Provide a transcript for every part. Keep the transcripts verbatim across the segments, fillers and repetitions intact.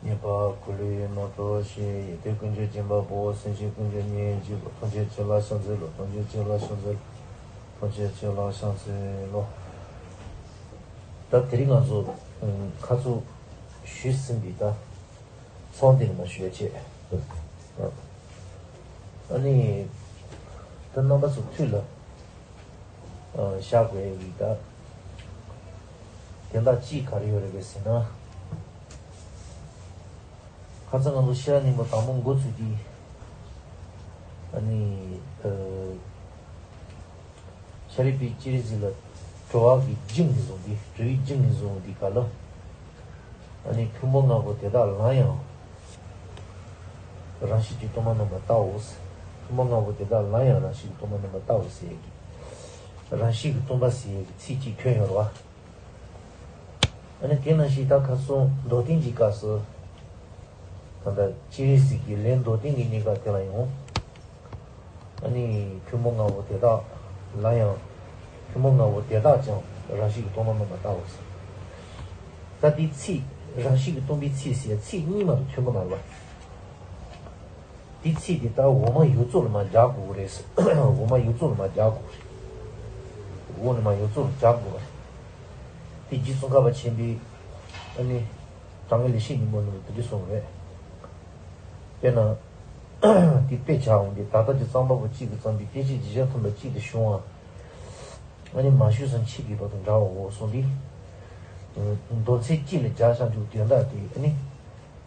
ཉེས་པ་འཁོར་ལོའི་རྣམ་གྲོལ་ཞི། ཡོན་ཏན་ཀུན་གྱི་སྦྱིན་པ་པོ། སེམས་ཅན་ཀུན་གྱི་གཉེན་གཅིག་པུ། ཐམས་ཅད་ཁྱེད་ལ་ཕྱག་འཚལ་ལོ། ཐམས་ཅད་ཁྱེད་ལ་ཕྱག་འཚལ་ལོ། ཐམས་ཅད་ཁྱེད་ལ་ཕྱག་འཚལ་ལོ། ད་དེ་རིང་ང་ཚོ་ཁ་ཚུགས་ཞུས་ཟིན་པའི་ད་ཚོང་དེ་ནི་མ་ཞུ་ཡ་བྱེད། ཨ་ནི་ད་རྣམ་པ་ཚོ་ཐུགས་ལ་བཞག་དགོས་ཡ་ཡིན་ད། དེ་འདྲ་ཅིག་ག་རེ་ཡོད་རེད་པས་ཟེར་ན། ཁ་སང་ང་ཚོ་ཤེས་རབ་སྙིང་པོ་དང་པོ་འགོ་ཚུགས་དུས། ཨ་ནི། ཤཱ་རིའི་བུས་སྤྱན་རས་གཟིགས་ལ་དྲི་བ་གི་རྒྱུ་ངོས་བཟུང་སྟེ། དྲི་བའི་རྒྱུ་ངོས་བཟུང་དུས་སྐབས་ལ། ཨ་ནི་ཐུན་མོང་ལྔ་པོ་དེ་དག་ལ་ཡང་རང་བཞིན་གྱིས་སྟོང་པར་རྣམ་པར་བལྟའོ། ཐུན་མོང་ལྔ་པོ་དེ་དག་ལ་ཡང་རང་བཞིན་གྱིས་སྟོང་པར་རྣམ་པར་བལྟའོ་ཟེར་ཡ་གི། རང་བཞིན་གྱིས་སྟོང་པ་ཟེར་ཡ་གི་ཚིག་གཅིག་ཁྱོན་ཡོད་རེད་བ། ཨ་ནི་དེ་ནང་བཞིན་ད་ཁ་སང་མདོར་བསྟན་གྱི་སྐབས་སུ། ད་ལྟ་སྤྱན་རས་གཟིགས་ཀྱི་ལན་མདོར་བསྟན་གྱི་གནས་སྐབས་དེ་ལ་ཡང་། ཨ་ནི་ཐུན་མོང་ལྔ་པོ་དེ་དག་ལ་ཡང་། ཐུན་མོང་ལྔ་པོ་དེ་དག་ཀྱང་རང་བཞིན་གྱིས་སྟོང་པར་རྣམ་པར་བལྟའོ་ཟེར། ད་དེ་ཚིག་རང་བཞིན་གྱིས་སྟོང་པའི་ཚིག་ཟེར་ཚིག་གཉིས་མ་གཏོགས་ཐོན་གྱི་མ་རེད་བ། དེ་ཚིག་དེ་ད་འོག་མ་ཡོངས་རྫོགས་ལ་མར་སྦྱར་དགོས་རེད། འོག་མ་ཡོངས་རྫོགས་ལ་མར་སྦྱར་དགོས་རེད། འོག་ནས་མར་ཡོངས་རྫོགས་ལ་སྦྱར་དགོས་རེད། དེ་རྗེ་ཙོང་ཁ་པ་ཆེན་པོའི་ཨ་ནི་དྲང་ངེས་ལེགས་བཤད་སྙིང་པོ་ནང་དུ་དེ་འདྲ་གསུངས་རེད། དཔེར་ན། དེ་དཔེ་བྱ་འོང་དེ། ད་ལྟ་ཀྱི་རྩོམ་པ་པོ་གཅིག་གིས་བརྩམས་པའི་བསྟན་བཅོས་བརྗོད་བྱ་ཐུན་པ་གཅིག་ཏུ་བྱུང་བ། ཨ་ནི་མ་ཞུས་སམ་ཕྱིས་ཀྱི་བར་དུ་འདྲ་བའོ་གསུངས་ཏེ། མདོ་ཚིག་གཅིག་ལ་སྦྱར་བྱ་འཇུག་དོན་དག་དེ་ཨ་ནི།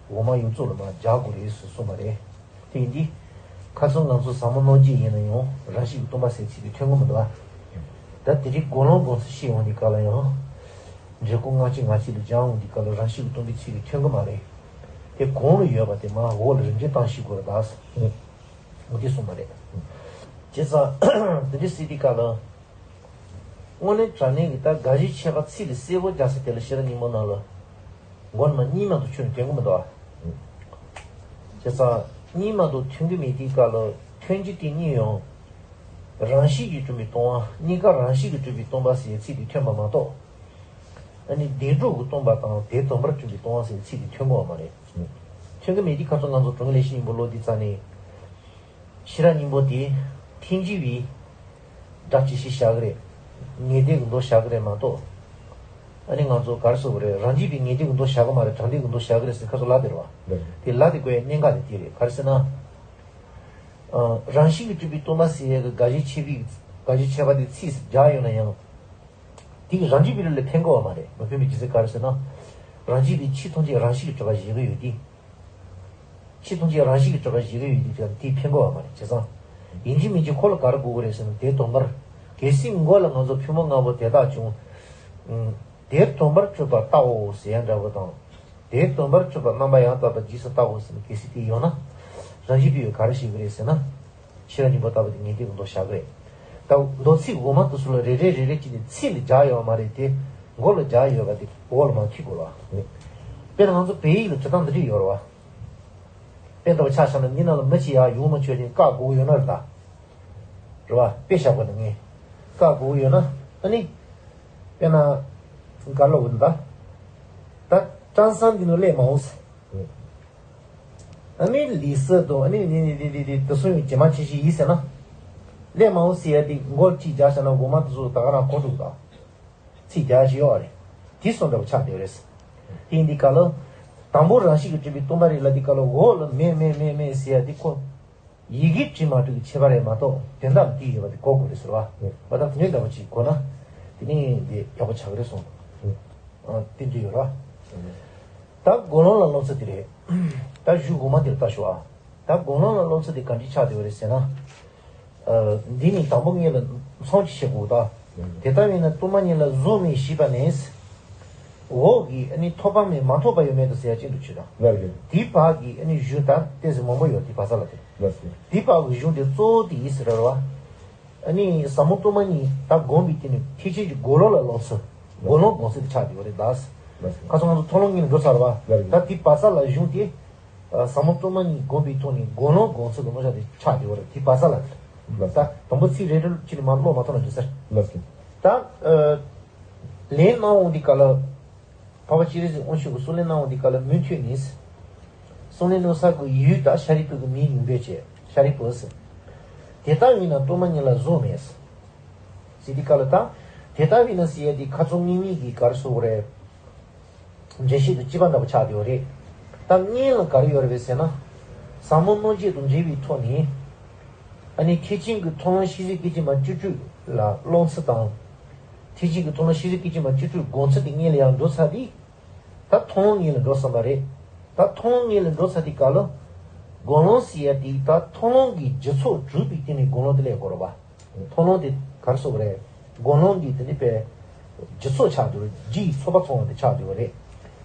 འོག་མ་ཡོངས་རྫོགས་ལ་མར་སྦྱར་དགོས་རེད་ཟེར་གསུངས་པ་རེད། དེ་ཡིན་དུས། ཁ་སང་ང་ཚོ་ཟབ་མོ་རྣོ་རྒྱས་ཡིན་ན་ཡང་རང་བཞིན་གྱིས་སྟོང་པ་ཟེར་ཚིག་དེ་ཐོན་གྱི་མི་འདུག་ཨ། ད་དེ་རིང་དགུང་ལོ་དགོངས་ཚུལ་བཤད་འོང་དུས་སྐབས་ལ་ཡང་། འབྲས་བུ་སྔ་ཕྱི་སྔ་ཕྱི་ལ་སྦྱར་འོང་དུས་སྐབས་ལ་རང་བཞིན་གྱིས་སྟོང་པའི་ཚིག་དེ་ཐོན་གྱི་མ་རེད། དེ་གོང་ལ་ཡོད་པ་དེ་མར་འོག་ལ་རིམ་གྱིས་བཏང་ཤེས་དགོས་རེད་ད། འོ་དེ་གསུངས་པ་རེད། བྱས་ཙང་། དེ་འདྲ་ཟེར་དུས་སྐབས་ལ། དངོས་གནས་དྲང་གནས་ཀྱི་ད་དགག་གཞི་འཆད་པ་ཚིག་ལ་གསལ་པོ་རྒྱག་ས་དེ་ལ་ཤེས་རབ་སྙིང་པོ་ནང་ལ། མགོ་ནས་མར་གཉིས་མ་གཏོགས་ཆུང་ནས་ཐོན་གྱི་མི་འདུག་ཨ། བྱས་ཙང་གཉིས་མ་གཏོགས་ཐོན་གྱི་མེད་དུས་སྐབས་ལ་ཐོན་རྒྱུ་དེ་གཉིས་ཡང་། རང་བཞིན་གྱིས་གྲུབ་པའི་སྟོང་པ། གཉིས་ཀ་རང་བཞིན་གྱིས་གྲུབ་པའི་སྟོང་པ་ཟེར་ཚིག་དེ་ཐོན་པ་མ་གཏོགས། ཨ་ནི་བདེན་གྲུབ་ཀྱི་སྟོང་པ་དང་དེ་དོན་པར་གྲུབ་པའི་སྟོང་པ་ཟེར་ཚིག་དེ་ཐོན་གྱི་ཡོད་མ་རེད། ཐོན་གྱི་མེད་དུས་ཁ་སང་ང་ཚོ་དྲང་ངེས་ལེགས་བཤད་སྙིང་པོ་ཀློག་དུས་ཙ་ནས། ཤེས་རབ་སྙིང་པོ་དེ་ཐལ་འགྱུར་བའི་སྒྲ་ཇི་བཞིན་བཞག་གི་རེད། ངེས་བདེན་གྱི་མདོ་བཞག་གི་རེད་མ་གཏོགས། ཨ་ནི་ང་ཚོ་ག་རེ་ཟེར་དགོས་རེད། རང་རྒྱུད་པའི་ངེས་བདེན་གྱི་མདོ་བཞག་གི་མ་རེད། དྲང་བདེན་གྱི་མདོ་བཞག་གི་རེད་ཟེར་ཁ་ཚོ་ལབ་བསྡད་རེད་བ། དེ་ལབ་བསྡད་དགོས་ཡའི་གནད་འགག་དེ་དེ་རེད། ག་རེ་ཟེར་ན། ཨ། རང་བཞིན་གྱིས་གྲུབ་པའི་སྟོང་པ་ཟེར་ཡས་ཀྱི་དགག་གཞི་འཆད་པའི་དགག་གཞི་འཆད་པ་དེ་ཚིག་སྦྱར་ཡོད་ན་ཡང་། དེ་གིས་རང་རྒྱུད་པའི་ལུགས་ལ་ཕན་གྱི་ཡོད་མ་རེད། མ་ཕན་པའི་རྒྱུ་མཚན་ག་རེ་ཟེར་ན། རང་རྒྱུད་པའི་ཆོས་ཐམས་ཅད་རང་བཞིན་གྱིས་གྲུབ་པ་བཞེད་ཀྱི་ཡོད་དེ། ཆོས་ཐམས་ཅད་རང་བཞིན་གྱིས་གྲུབ་པ་བཞེད་ཀྱི་ཡོད་དེ་ཀྱང་དེས་ཕན་གྱི་ཡོད་མ་རེད། བྱས་ཙང་། ཡིན་གཅིག་མིན་གཅིག་ཁོ་ལ་ག་རེ་དགོས་ཀྱི་རེད་ཟེར་ན་དེ་དོན་པར། གལ་སྲིད་མགོ་ལ་ང་ཚོ་ཐུན་མོང་ལྔ་པོ་དེ་དག་ཀྱང་། དེ་དོན་པར་གྲུབ་པར་བལྟའོ་ཟེར་ཡ་འདྲ་བོ་དང་། དེ་དོན་པར་གྲུབ་པ་རྣམ་པ་ཡང་དག་པར་རྗེས་སུ་བལྟའོ་ཟེར་ནས་གལ་སྲིད་དེ་ཡོད་ན། རང་བཞིན་པས་ག་རེ་བྱེད་ཀྱི་རེད་ཟེར་ན། ཤེས་རབ་སྙིང་པོ་ལྟ་བུ་དེ་ངེས་བདེན་གྱི་མདོ་བཞག་གི་རེད། ད་མདོ་ཚིག་འོག་མ་དེ་ཚོ་ལ་རེ་རེ་རེ་རེ་བྱས་ནས་ཚིག་ལ་སྦྱར་ཡོད་མ་རེད་དེ། མགོ་ལ་སྦྱར་ཡོད་པ་དེ་འོག་ལ་མར་འཁྱེར་དགོས་ལ། དཔེར་ན་ང་ཚོ་བོད་ཡིག་ལ་བྲིས་སྟངས་འདི་འདྲ་ཡོད་རེད་བ། དཔེ་ལྟ་བུ་ཆ་བཞག་ན་འདི་ནང་ལ་མི་གཅིག་ཡར་ཡོང་མ་ཆོག་ཅིང་བཀག་དགོས་ཀྱི་ཡོད་ན་རེད་ད། རེད་བ། དཔེ་བཞག་པ་ནི་ངས་བཀག་དགོས་ཀྱི་ཡོད་ན། ཨ་ནི། དཔེར་ན། ག་ལ་འོ་ད། ད་ཀྲང་སང་འདི་ནང་སླེབས་མ་འོང་ཟེར། ཨ་ནི་ལི་སི་དང་ཨ་ནི་ནི་ནི་ནི་ནི་ནི་དེ་སོང་ཡོང་ཇེ་མ་ཇེ་ཞིག་ཡིན་ཟེར་ན། སླེབས་མ་འོང་ཟེར་ཡ་དེ་མགོ་གཅིག་རྒྱག་བྱས་ན་འོག་མ་དེ་ཚོ་ད་ག་རང་གོ་འདུག་ད། ཚིག་རྒྱག་བཞིན་ཡོད་རེད། དེ་སོང་འདྲ་བོ་ཆགས་བསྡད་རེད། དེ་ཡིན་དུས་སྐབས་ལ། དང་པོ་རང་བཞིན་གྱིས་གྲུབ་པའི་སྟོང་པ་རེད་ལབ་དུས་སྐབས་ལ་འོག་ལ་མེད་མེད་མེད་མེད་ཟེར་ཡ་དེ་ཁོ། ཡི་གེ་བྲིས་མ་བྲིས་ཀྱི་ཁྱད་པར་རེད་མ་གཏོགས་དོན་དག་ལ་དེ་ཡོད་པ་དེ་གོ་དགོས་རེད་ཟེར་བ། ཨོ། བ་དང་དེ་འདྲའི་འདྲ་བོ་ཅིག་གོ་ན། དེ་ནི་དེ་ཡག་པོ་ཆགས་ཀྱི་རེད་གསུངས། ཨོ། ཨ། དེ་འདྲ་ཡོད་ར། ཨོ། ད་དགུང་ལོ་ལ་སློབ་ཚུལ་དེ་རེད། ད་གཞུག་གོང་མ་དེར་ལྟ་ཞུ་ཨ། ད་དགུང་ལོ་ལ་སློབ་ཚུལ་དེ་ག་འདྲ་ཆགས་བསྡད་པ་རེད་ཟེར་ན། ཨ། འདི་ནི་དང་པོ་ངེད་ལ་མཚམས་ཅིག་བྱེད་དགོས་ད། ཨོ། དེ་ལྟ་བས་ན་གཏོར་མ་ཉིད་ལ་གཟུགས་མེད་ཞེས་པ་ནས། འོག་གི་ཨ་ནི་ཐོབ་པ་མེད་མ་ཐོབ་པ་ཡོད་མེད་དུ་ཟེར་ཡ་ཅན་དུ་ཆུད་དང་། ལགས་རེད། དེའི་བར་གྱི་ཨ་ནི་གཞུང་ལྟར་ཏོག་ཙམ་མང་པོ་ཡོད་དེ་བ་ས་ལ་དེ། ལགས་རེད། དེའི་བར་གྱི་གཞུང་དེ་གཙོ་བོ་དེ་ཡིན་ཟེར་ར་བ། ཨ་ནི་ཟབ་མོ་གཏོར་མ་གཉིས་ད་བསྒོམས་པའི་དེ་ནི་ཐེག་ཆེན་གྱི་དགུང་ལོ་ལ་སློབ་ཚུལ། དགུང་ལོ་སྒོམ་ཚུལ་དེ་ཆགས་བསྡད་ཡོད་རེད་ད། ལགས་རེད། ཁ་སང་ང་ཚོ་མཐོང་ལམ་གཉིས་ལ་འགྲོ་ཚར་བ། ལགས་རེད། ད་དེའི་བ་ས་ལ་གཞུང་དེ། ཟབ་མོ་གཏོར་མ་གཉིས་བསྒོམས་པའི་ཐོག་ནས་དགུང་ལོ་སྒོམ་ཚུལ་གྱི་བླང་བྱ་དེ་ཆགས་བསྡད་ཡོད་རེད་དེ་བ་ས་ལ། ལགས་རེད། ད་དང་པོ་ཚིག་རེ་རེ་ཅིག་ནས་མར་ཀློག་མ་ཐུབ་ན་འགྲིག་ས་རེད། ལགས་རེད། ད། ལན་གནང་འོང་དུས་སྐབས་ལ། འཕགས་པ་སྤྱན་རས་གཟིགས་དབང་ཕྱུག་གིས་གསུང་ལན་གནང་འོང་དུས་སྐབས་ལ་མུ་མཐུད་ནས། གསུང་ལས་ནོར་ས་གི་ཡུལ་དང་ཤཱ་རིའི་བུ་གི་མིང་ཡིན་པའི་ཕྱིར། ཤཱ་རིའི་བུ་ཟེར། དེ་ལྟ་བས་ན་སྟོང་པ་ཉིད་ལ་གཟུགས་མེད། ཟེར་དུས་སྐབས་ལ་ད། དེ་ལྟ་བས་ན་ཟེར་ཡ་དེ་ཁ་སང་དངོས་མིང་གི་ག་རེ་ཟེར་དགོས་རེད། འགྲེལ་བཤད་དང་བཅས་པ་འདྲ་པོ་ཆགས་བསྡད་ཡོད་རེད། ད་སྔོན་ལ་ག་རེ་ཡོད་རེད་པས་ཟེར་ན། ཟབ་མོ་རྣམ་འབྱེད་དང་འབྲེལ་བའི་ཐོག་ནས། ཨ་ནི་ཐེག་ཆེན་གྱི་མཐོང་ལམ་ཤེས་བྱའི་སྐད་ཅིག་མ་བཅུ་དྲུག་ལ་སློང་ཚུལ་དང་། ཐེག་ཆེན་གྱི་མཐོང་ལམ་ཤེས་བྱའི་སྐད་ཅིག་མ་བཅུ་དྲུག་སྒོམ་ཚུལ་དེ་སྔོན་ལ་ཡང་འགྲོ་ཚར་དུས། ད་མཐོང་ལམ་སྔོན་ལ་འགྲོ་ཚར་བ་རེད། ད་མཐོང་ལམ་སྔོན་ལ་འགྲོ་ཚར་དུས་སྐབས་ལ། སྒོམ་ལམ་ཟེར་ཡ་དེ་ད་མཐོང་ལམ་གྱི་རྒྱུ་ཚོགས་གྲུབ་པའི་སྟེང་ནས་སྒོམ་ལམ་དེ་སླེབས་དགོས་རེད་པ། མཐོང་ལམ་དེ་ག་རེ་ཟེར་དགོས་རེད། སྒོམ་ལམ་གྱི་དེ་ནི་པའི་རྒྱུ་ཚོགས་ཆགས་འདུག་རྒྱུ་ཡི་ཚོགས་པ་ཚང་བ་དེ་ཆགས་འདུག་པ་རེད།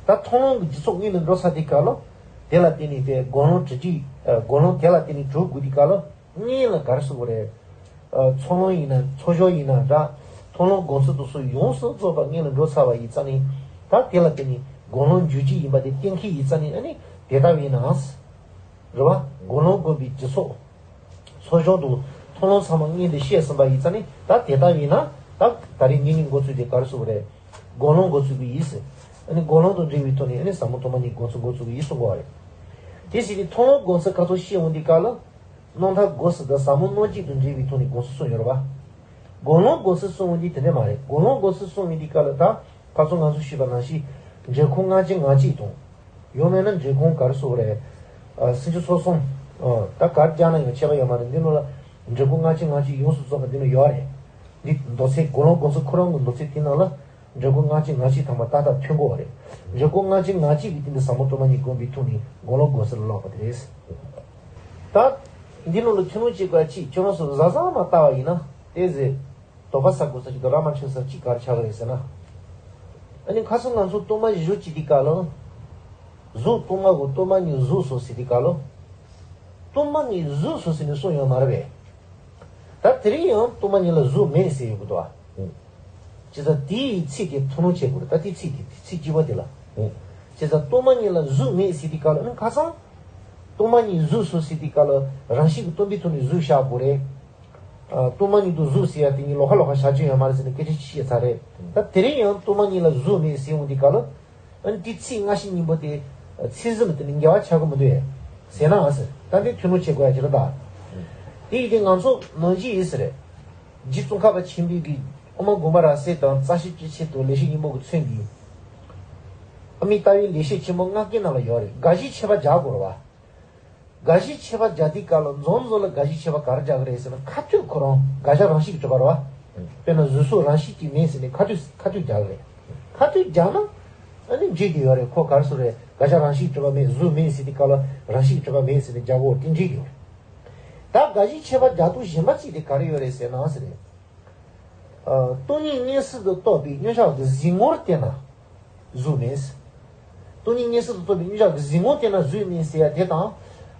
ད་མཐོང་ལམ་གྱི་རྒྱུ་ཚོགས་སྔོན་ལ་འགྲོ་ཚར་དུས་སྐབས་ལ། དེ་ལ་བརྟེན་ནས་པའི་སྒོམ་ལམ་གྲུབ་རྒྱུ། སྒོམ་ལམ་དེ་ལ་བརྟེན་ནས་གྲུབ་དགོས་དུས་སྐབས་ལ། སྔོན་ལ་ག་རེ་ཟེར་དགོས་རེད། ཚོགས་ལམ་ཡིན་ན་ཚོགས་ཞོར་ཡིན་ན་འདྲ། མཐོང་ལམ་སྒོམ་ཚུལ་དེ་ཚོ་ཡོངས་སུ་རྫོགས་པ་སྔོན་ལ་འགྲོ་ཚར་བ་ཡིན་ཙང་ནི། ད་དེ་ལ་བརྟེན་ནས་སྒོམ་ལམ་འཇུག་རྒྱུ་ཡིན་པ་དེ་གཏན་འཁེལ་ཡིན་ཙང་ནི། ཨ་ནི་དེ་ལྟ་བས་ན། རེད་པ། སྒོམ་ལམ་སྒོམ་པའི་རྒྱུ་ཚོགས། ཚོགས་ཞོར་དུ་མཐོང་ལམ་ཚང་མ་སྔོན་དུ་བཤད་ཟིན་པ་ཡིན་ཙང་ནི། ད་དེ་ལྟ་བས་ན། ད་ད་རེས་ངེད་གཉིས་འགོ་ཚུགས་དེ་ག་རེ་ཟེར་དགོས་རེད། སྒོམ་ལམ་འགོ་ཚུགས་ཀྱི་ཡིན་ཟེར། ཨ་ནི་སྒོམ་ལམ་དང་འབྲེལ་བའི་ཐོག་ནས་ཨ་ནི་ཟབ་མོ་སྟོང་པ་ཉིད་སྒོམ་ཚུལ་འགོ་ཚུགས་ཀྱི་ཡིན་གསུང་གི་ཡོད་རེད། དེ་བཞིན་དུ་མཐོང་ལམ་སྒོམ་ཚུལ་ཁ་ཐོག་བཤད་འོང་དུས་སྐབས་ལ། རྣམ་ཐར་སྒོམ་ཚུལ་དང་ཟབ་མོ་རྣམ་འབྱེད་དང་འབྲེལ་བའི་ཐོག་ནས་སྒོམ་ཚུལ་གསུངས་ཡོད་རེད་པ། སྒོམ་ལམ་སྒོམ་ཚུལ་གསུངས་འོང་དུས་དེ་འདྲ་མ་རེད། སྒོམ་ལམ་སྒོམ་ཚུལ་གསུངས་ཡོང་དུས་སྐབས་ལ་ད། ཁ་སང་ང་ཚོ་ཞུས་པ་ནང་བཞིན། འབྲས་ཁུངས་སྔ་ཕྱི་ངང་གཅིག་དང་། ཡང་མིན་ན་འབྲས་ཁུངས་ག་རེ་ཟེར་དགོས་རེད། ཨ། སུམ་ཅུ་སོ་གསུམ། ཨ། ད་ག་རེ་སྦྱར་ན་ཡང་ཁྱད་པར་ཡོད་མ་རེད། འདི་ནང་ལ། འབྲས་ཁུངས་སྔ་ཕྱི་ངང་གཅིག་ཡོངས་སུ་རྫོགས་པ་འདི་ནང་ཡོད་རེད། འདི་མདོ་ཚིག་སྒོམ་ལམ་སྒོམ་ཚུལ་ཁོ་རང་གི་མདོ་ཚིག་དེ་ནང་ལ། འབྲས་ཁུངས་སྔ་ཕྱི་ངང་གཅིག་དང་པོ་ཏག་ཏག་ཐོན་གྱི་ཡོད་རེད། འབྲས་ཁུངས་སྔ་ཕྱི་ངང་གཅིག་གི་སྟེང་དུ་ཟབ་མོ་སྟོང་པ་ཉིད་སྒོམ་པའི་ཐོག་ནས་སྒོམ་ལམ་སྒོམ་ཚུལ་ལ་ལོག་པ་དེ་རེད། ད། འདི་ནང་ལ་ཐུན་མོང་གཅིག་པ་གཅིག་ཁྱོད་རང་ཚོ་གཟབ་གཟབ་མ་བལྟས་པ་ཡིན་ན། དེ་ཟེར། དོགས་པ་ཟ་དགོས་ས་ཅིག་དང་ར་མ་འཕྲོད་ས་ཅིག་ག་རེ་ཆགས་ཀྱི་རེད་ཟེར་ན། ཨ་ནི་ཁ་སང་ང་ཚོ་སྟོང་པ་ཉིད་ཞུ་བྱེད་དུས་སྐབས་ལ། གཟུགས་སྟོང་པ་གོ་སྟོང་པ་ཉིད་གཟུགས་སོ་ཟེར་དུས་སྐབས་ལ། སྟོང་པ་ཉིད་གཟུགས་སོ་ཟེར་ནས་གསུངས་ཡོད་མ་རེད་པས། ད་དེ་རིང་ཡང་སྟོང་པ་ཉིད་ལ་གཟུགས་མེད་ཟེར་ཡོད་གི་འདུག་ཨ། ཨུ། བྱས་ཙང་དེའི་ཚིག་དེ་མཐོང་ལམ་བྱེད་དགོས་རེད། ད་དེའི་ཚིག་དེ་ཚིག་གཅིག་པ་དེ་ལ། ཨུ། བྱས་ཙང་སྟོང་པ་ཉིད་ལ་གཟུགས་མེད་ཟེར་དུས་སྐབས་ལ་ཨ་ནི་ཁ་སང་། སྟོང་པ་ཉིད་གཟུགས་སོ་ཟེར་དུས་སྐབས་ལ་རང་བཞིན་གྱིས་སྟོང་པའི་ཐོག་ནས་གཟུགས་བཞག་དགོས་རེད། ཨ། སྟོང་པ་ཉིད་དུ་གཟུགས་ཟེར་ཡ་དེ་གཉིས་ལོགས་ཀ་ལོགས་ཀ་བཞག་རྒྱུ་ཡོད་མ་རེད་ཟེར་ནས་སྐད་ཆ་ཅིག་བཤད་ཚར་རེད། ད་དེ་རིང་ཡང་སྟོང་པ་ཉིད་ལ་གཟུགས་མེད་ཟེར་འོང་དུས་སྐབས་ལ། ཨ་ནི་དེ་ཚིག་སྔ་ཕྱི་གཉིས་པོ་དེ། ཚིག་ཟིན་ལ་དེ་ནི་འགལ་བ་ཆགས་ཀྱི་མི་འདུག་ཨེ། ཟེར་ན་ཨ་ཟེར། ད་འདི་ཐུན་མོང་ཆེ་དགོས་ཡ་ཅིག་རེད་ད། དེ་ཡིན་དུས་ང་ཚོ་ནང་བཞིན་ཡིན་ཟེར་རེད། རྗེ་ཙོང་ཁ་པ་ཆེན་པོའི་གི་དབུ་མ་དགོངས་པ་རབ་གསལ་དང་རྩ་ཤེ་སྤྱི་ཆེན་དང་ལེགས་བཤད་སྙིང་པོ་གི་ཚུལ་འདི། ཨ་མའི་ལྟ་བའི་ལེགས་བཤད་ཆེན་པོ་ལྔ་བརྒྱའི་ནང་ལ་ཡོད་རེད། དགག་གཞི་ཆད་པ་རྒྱག་དགོས་རེད་བ། དགག་གཞི་ཆད་པ་རྒྱག་དུས་སྐབས་ལ་འཛོམས་འཛོམས་ལ་དགག་གཞི་ཆད་པ་ག་རེ་རྒྱག་གི་རེད་ཟེར་ན། ཁ་ཐུག་ཁོ་རང་དགག་བྱ་རང་བཞིན་གྱིས་གྲུབ་པ་རེད་བ། དཔེར་ན་གཟུགས་སོགས་རང་བཞིན་གྱིས་མེད་ཟེར་ནས་ཁ་ཐུག་ཁ་ཐུག་རྒྱག་གི་རེད། ཁ་ཐུག་རྒྱག་ན། ཨ་ནི་འགྲིག་གི་ཡོད་རེད། ཁོ་ག་རེ་ཟེར་རེད། དགག་བྱ་རང་བཞིན་གྱིས་གྲུབ་པ་མེད། གཟུགས་མེད་ཟེར་དུས་སྐབས་ལ་རང་བཞིན་གྱིས་གྲུབ་པ་མེད་ཟེར་ནས་རྒྱག་དགོས་དེ་འགྲིག་གི་ཡོད་རེད། ད་དགག་གཞི་ཆད་པ་རྒྱག་སྟངས་གཞན་པ་གཅིག་དེ་ག་རེ་ཡོད་རེད་ཟེར་ན་ཟེར་རེད། ཨ། སྟོང་ཉིད་མངོན་སུམ་དུ་རྟོགས་པའི་མངོན་བྱང་གི་གཟིགས་ངོར་བལྟས་ན། གཟུགས་མེད། སྟོང་ཉིད་མངོན་སུམ་དུ་རྟོགས་པའི་མངོན་བྱང་གི་གཟིགས་ངོར་བལྟས་ན་གཟུགས་མེད་ཟེར་ཡ་དེ་དང་།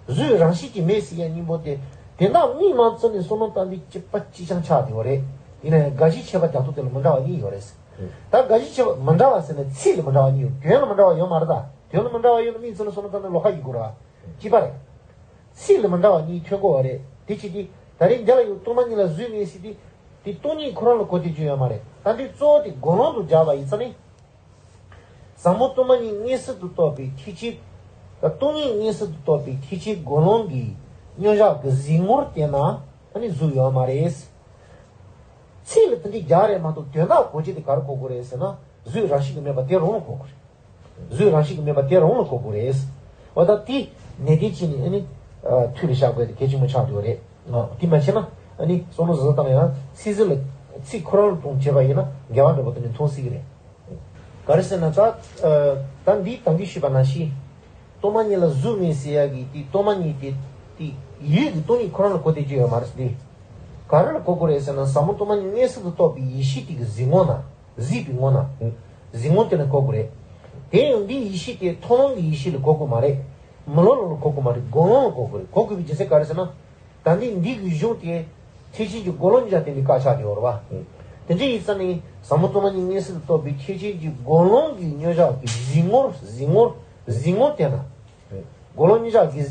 གཟུགས་རང་བཞིན་གྱིས་མེད་ཟེར་ཡ་གཉིས་པོ་དེ། དེ་དག་དམིགས་མ་བཙུམས་ནས་བསམ་བློ་བཏང་དུས་གཅིག་པ་གཅིག་རྐྱང་ཆགས་བསྡད་ཡོད་རེད། ཡིན་ན་ཡང་དགག་གཞི་ཆད་པ་རྒྱག་སྟངས་དེ་ལ་མི་འདྲ་བ་གཉིས་ཡོད་རེད། ད་དགག་གཞི་ཆད་པ་མི་འདྲ་བ་ཟེར་ན་ཚིག་ལ་མི་འདྲ་བ་གཉིས་ཡོད། དོན་ལ་མི་འདྲ་བ་ཡོད་མ་རེད་ད། དོན་ལ་མི་འདྲ་བ་ཡོད་ན་དམིགས་བཙུམས་ནས་བསམ་བློ་བཏང་ན་ལོགས་ཀ་ཡིན་དགོས་རེད་བ། གཅིག་པ་རེད། ཚིག་ལ་མི་འདྲ་བ་གཉིས་ཐོན་གྱི་ཡོད་རེད། དེ་ཅི་སྟེ། ད་རེས་འདི་ལ་ཡང་སྟོང་པ་ཉིད་ལ་གཟུགས་མེད་ཟེར་དུས། དེ་སྟོང་ཉིད་ཁོ་རང་ལ་གོ་བདེ་རྒྱུ་ཡོད་མ་རེད། ད་འདི་གཙོ་བོ་དེ་སྒོམ་ལམ་དུ་སྦྱར་བ་ཡིན་ཙང་ནི། ཟབ་མོ་སྟོང་པ་ཉིད་མངོན་སུམ་དུ་རྟོགས་པའི་ཐེག་ཆེན། ད་སྟོང་ཉིད་མངོན་སུམ་དུ་རྟོགས་པའི་ཐེག་ཆེན་སྒོམ་ལམ་གྱི་མངོན་བྱང་གི་གཟིགས་ངོར་བལྟས་ན་ཨ་ནི་གཟུགས་ཡོད་མ་རེད། ཚིག་ལ་དེ་འདྲའི་རྒྱག་རེད་མ་གཏོགས་དོན་དག་གོ་རྒྱུ་དེ་ག་རེ་གོ་དགོས་རེད་ཟེར་ན། གཟུགས་རང་བཞིན་གྱིས་མེད་པ་དེ་རང་ལ་གོ་དགོས་རེད། གཟུགས་རང་བཞིན་གྱིས་མེད་པ་དེ་རང་ལ་གོ་དགོས་རེད། འོ་ད་དེ་ནན་ཏན་བྱས་ནས་ཨ་ནི། ཨ། ཐུགས་ལ་བཞག་དགོས་དེ་གལ་ཆེན་པོ་ཆགས་འདུག་རེད། ཨ། དེ་མ་བྱས་ན་ཨ་ནི་བསམ་བློ་གཟབ་གཟབ་བཏང་ཡང་ཚིག་ཟིན་ལ་ཚིག་ཁོ་རང་ལ་གཏོང་བྱས་པ་ཡིན་ན་འགལ་བ་འདྲ་པོ་དེ་ནི་མཐོང་སྲིད་ཀྱི་རེད། ག་རེ་ཟེར་ན་ད། ཨ། ད་འདིའི་དང་གི་ཞུས་པ་ནང་བཞིན། སྟོང་པ་ཉིད་ལ་གཟུགས་མེད་ཟེར་ཡག་གི་དེ་སྟོང་པ་ཉིད་དེ། དེ་ཡུལ་གྱི་སྟོང་ཉིད་ཁོ་རང་ལ་གོ་བདེ་རྒྱུ་ཡོད་མ་རེད་དེ། ག་རེ་ལ་གོ་དགོས་རེད་ཟེར་ན་ཟབ་མོ་སྟོང་པ་ཉིད་མངོན་སུམ་དུ་རྟོགས་པའི་ཡེ་ཤེས་དེ་གི་གཟིགས་ངོ་ན། གཟིགས་པའི་ངོ་ན། གཟིགས་ངོ་དེ་ལ་གོ་དགོས་རེད། དེ་ཡང་འདིའི་ཡེ་ཤེས་དེ་མཐོང་ལམ་གྱི་ཡེ་ཤེས་ལ་གོ་དགོས་མ་རེད། མི་སློབ་ལམ་ལ་གོ་དགོས་མ་རེད། སྒོམ་ལམ་ལ་གོ་དགོས་རེད། གོ་དགོས་པའི་རྒྱུ་མཚན་ག་རེ་ཟེར་ན། ད་འདི་འདི་གི་གཞུང་དེ་ཐེག་ཆེན་གྱི་སྒོམ་ལམ་གཉིས་ཆར་བསྟན་པའི་བཀའ་ཆགས་ཀྱི་ཡོད་རེད་བ། དེ་འདྲ་ཡིན་ཙང་ནི་ཟབ་མོ་སྟོང་པ་ཉིད་མངོན་སུམ་དུ་རྟོགས་པའི་ཐེག་ཆེན་གྱི་སྒོམ་ལམ་གྱི་མངོན་བྱང་གི་གཟིགས་ངོར་གཟིགས་ངོར་གཟིགས་ངོར་བལྟས་ན། སྒོམ་ལམ་མངོན་བྱང་གི་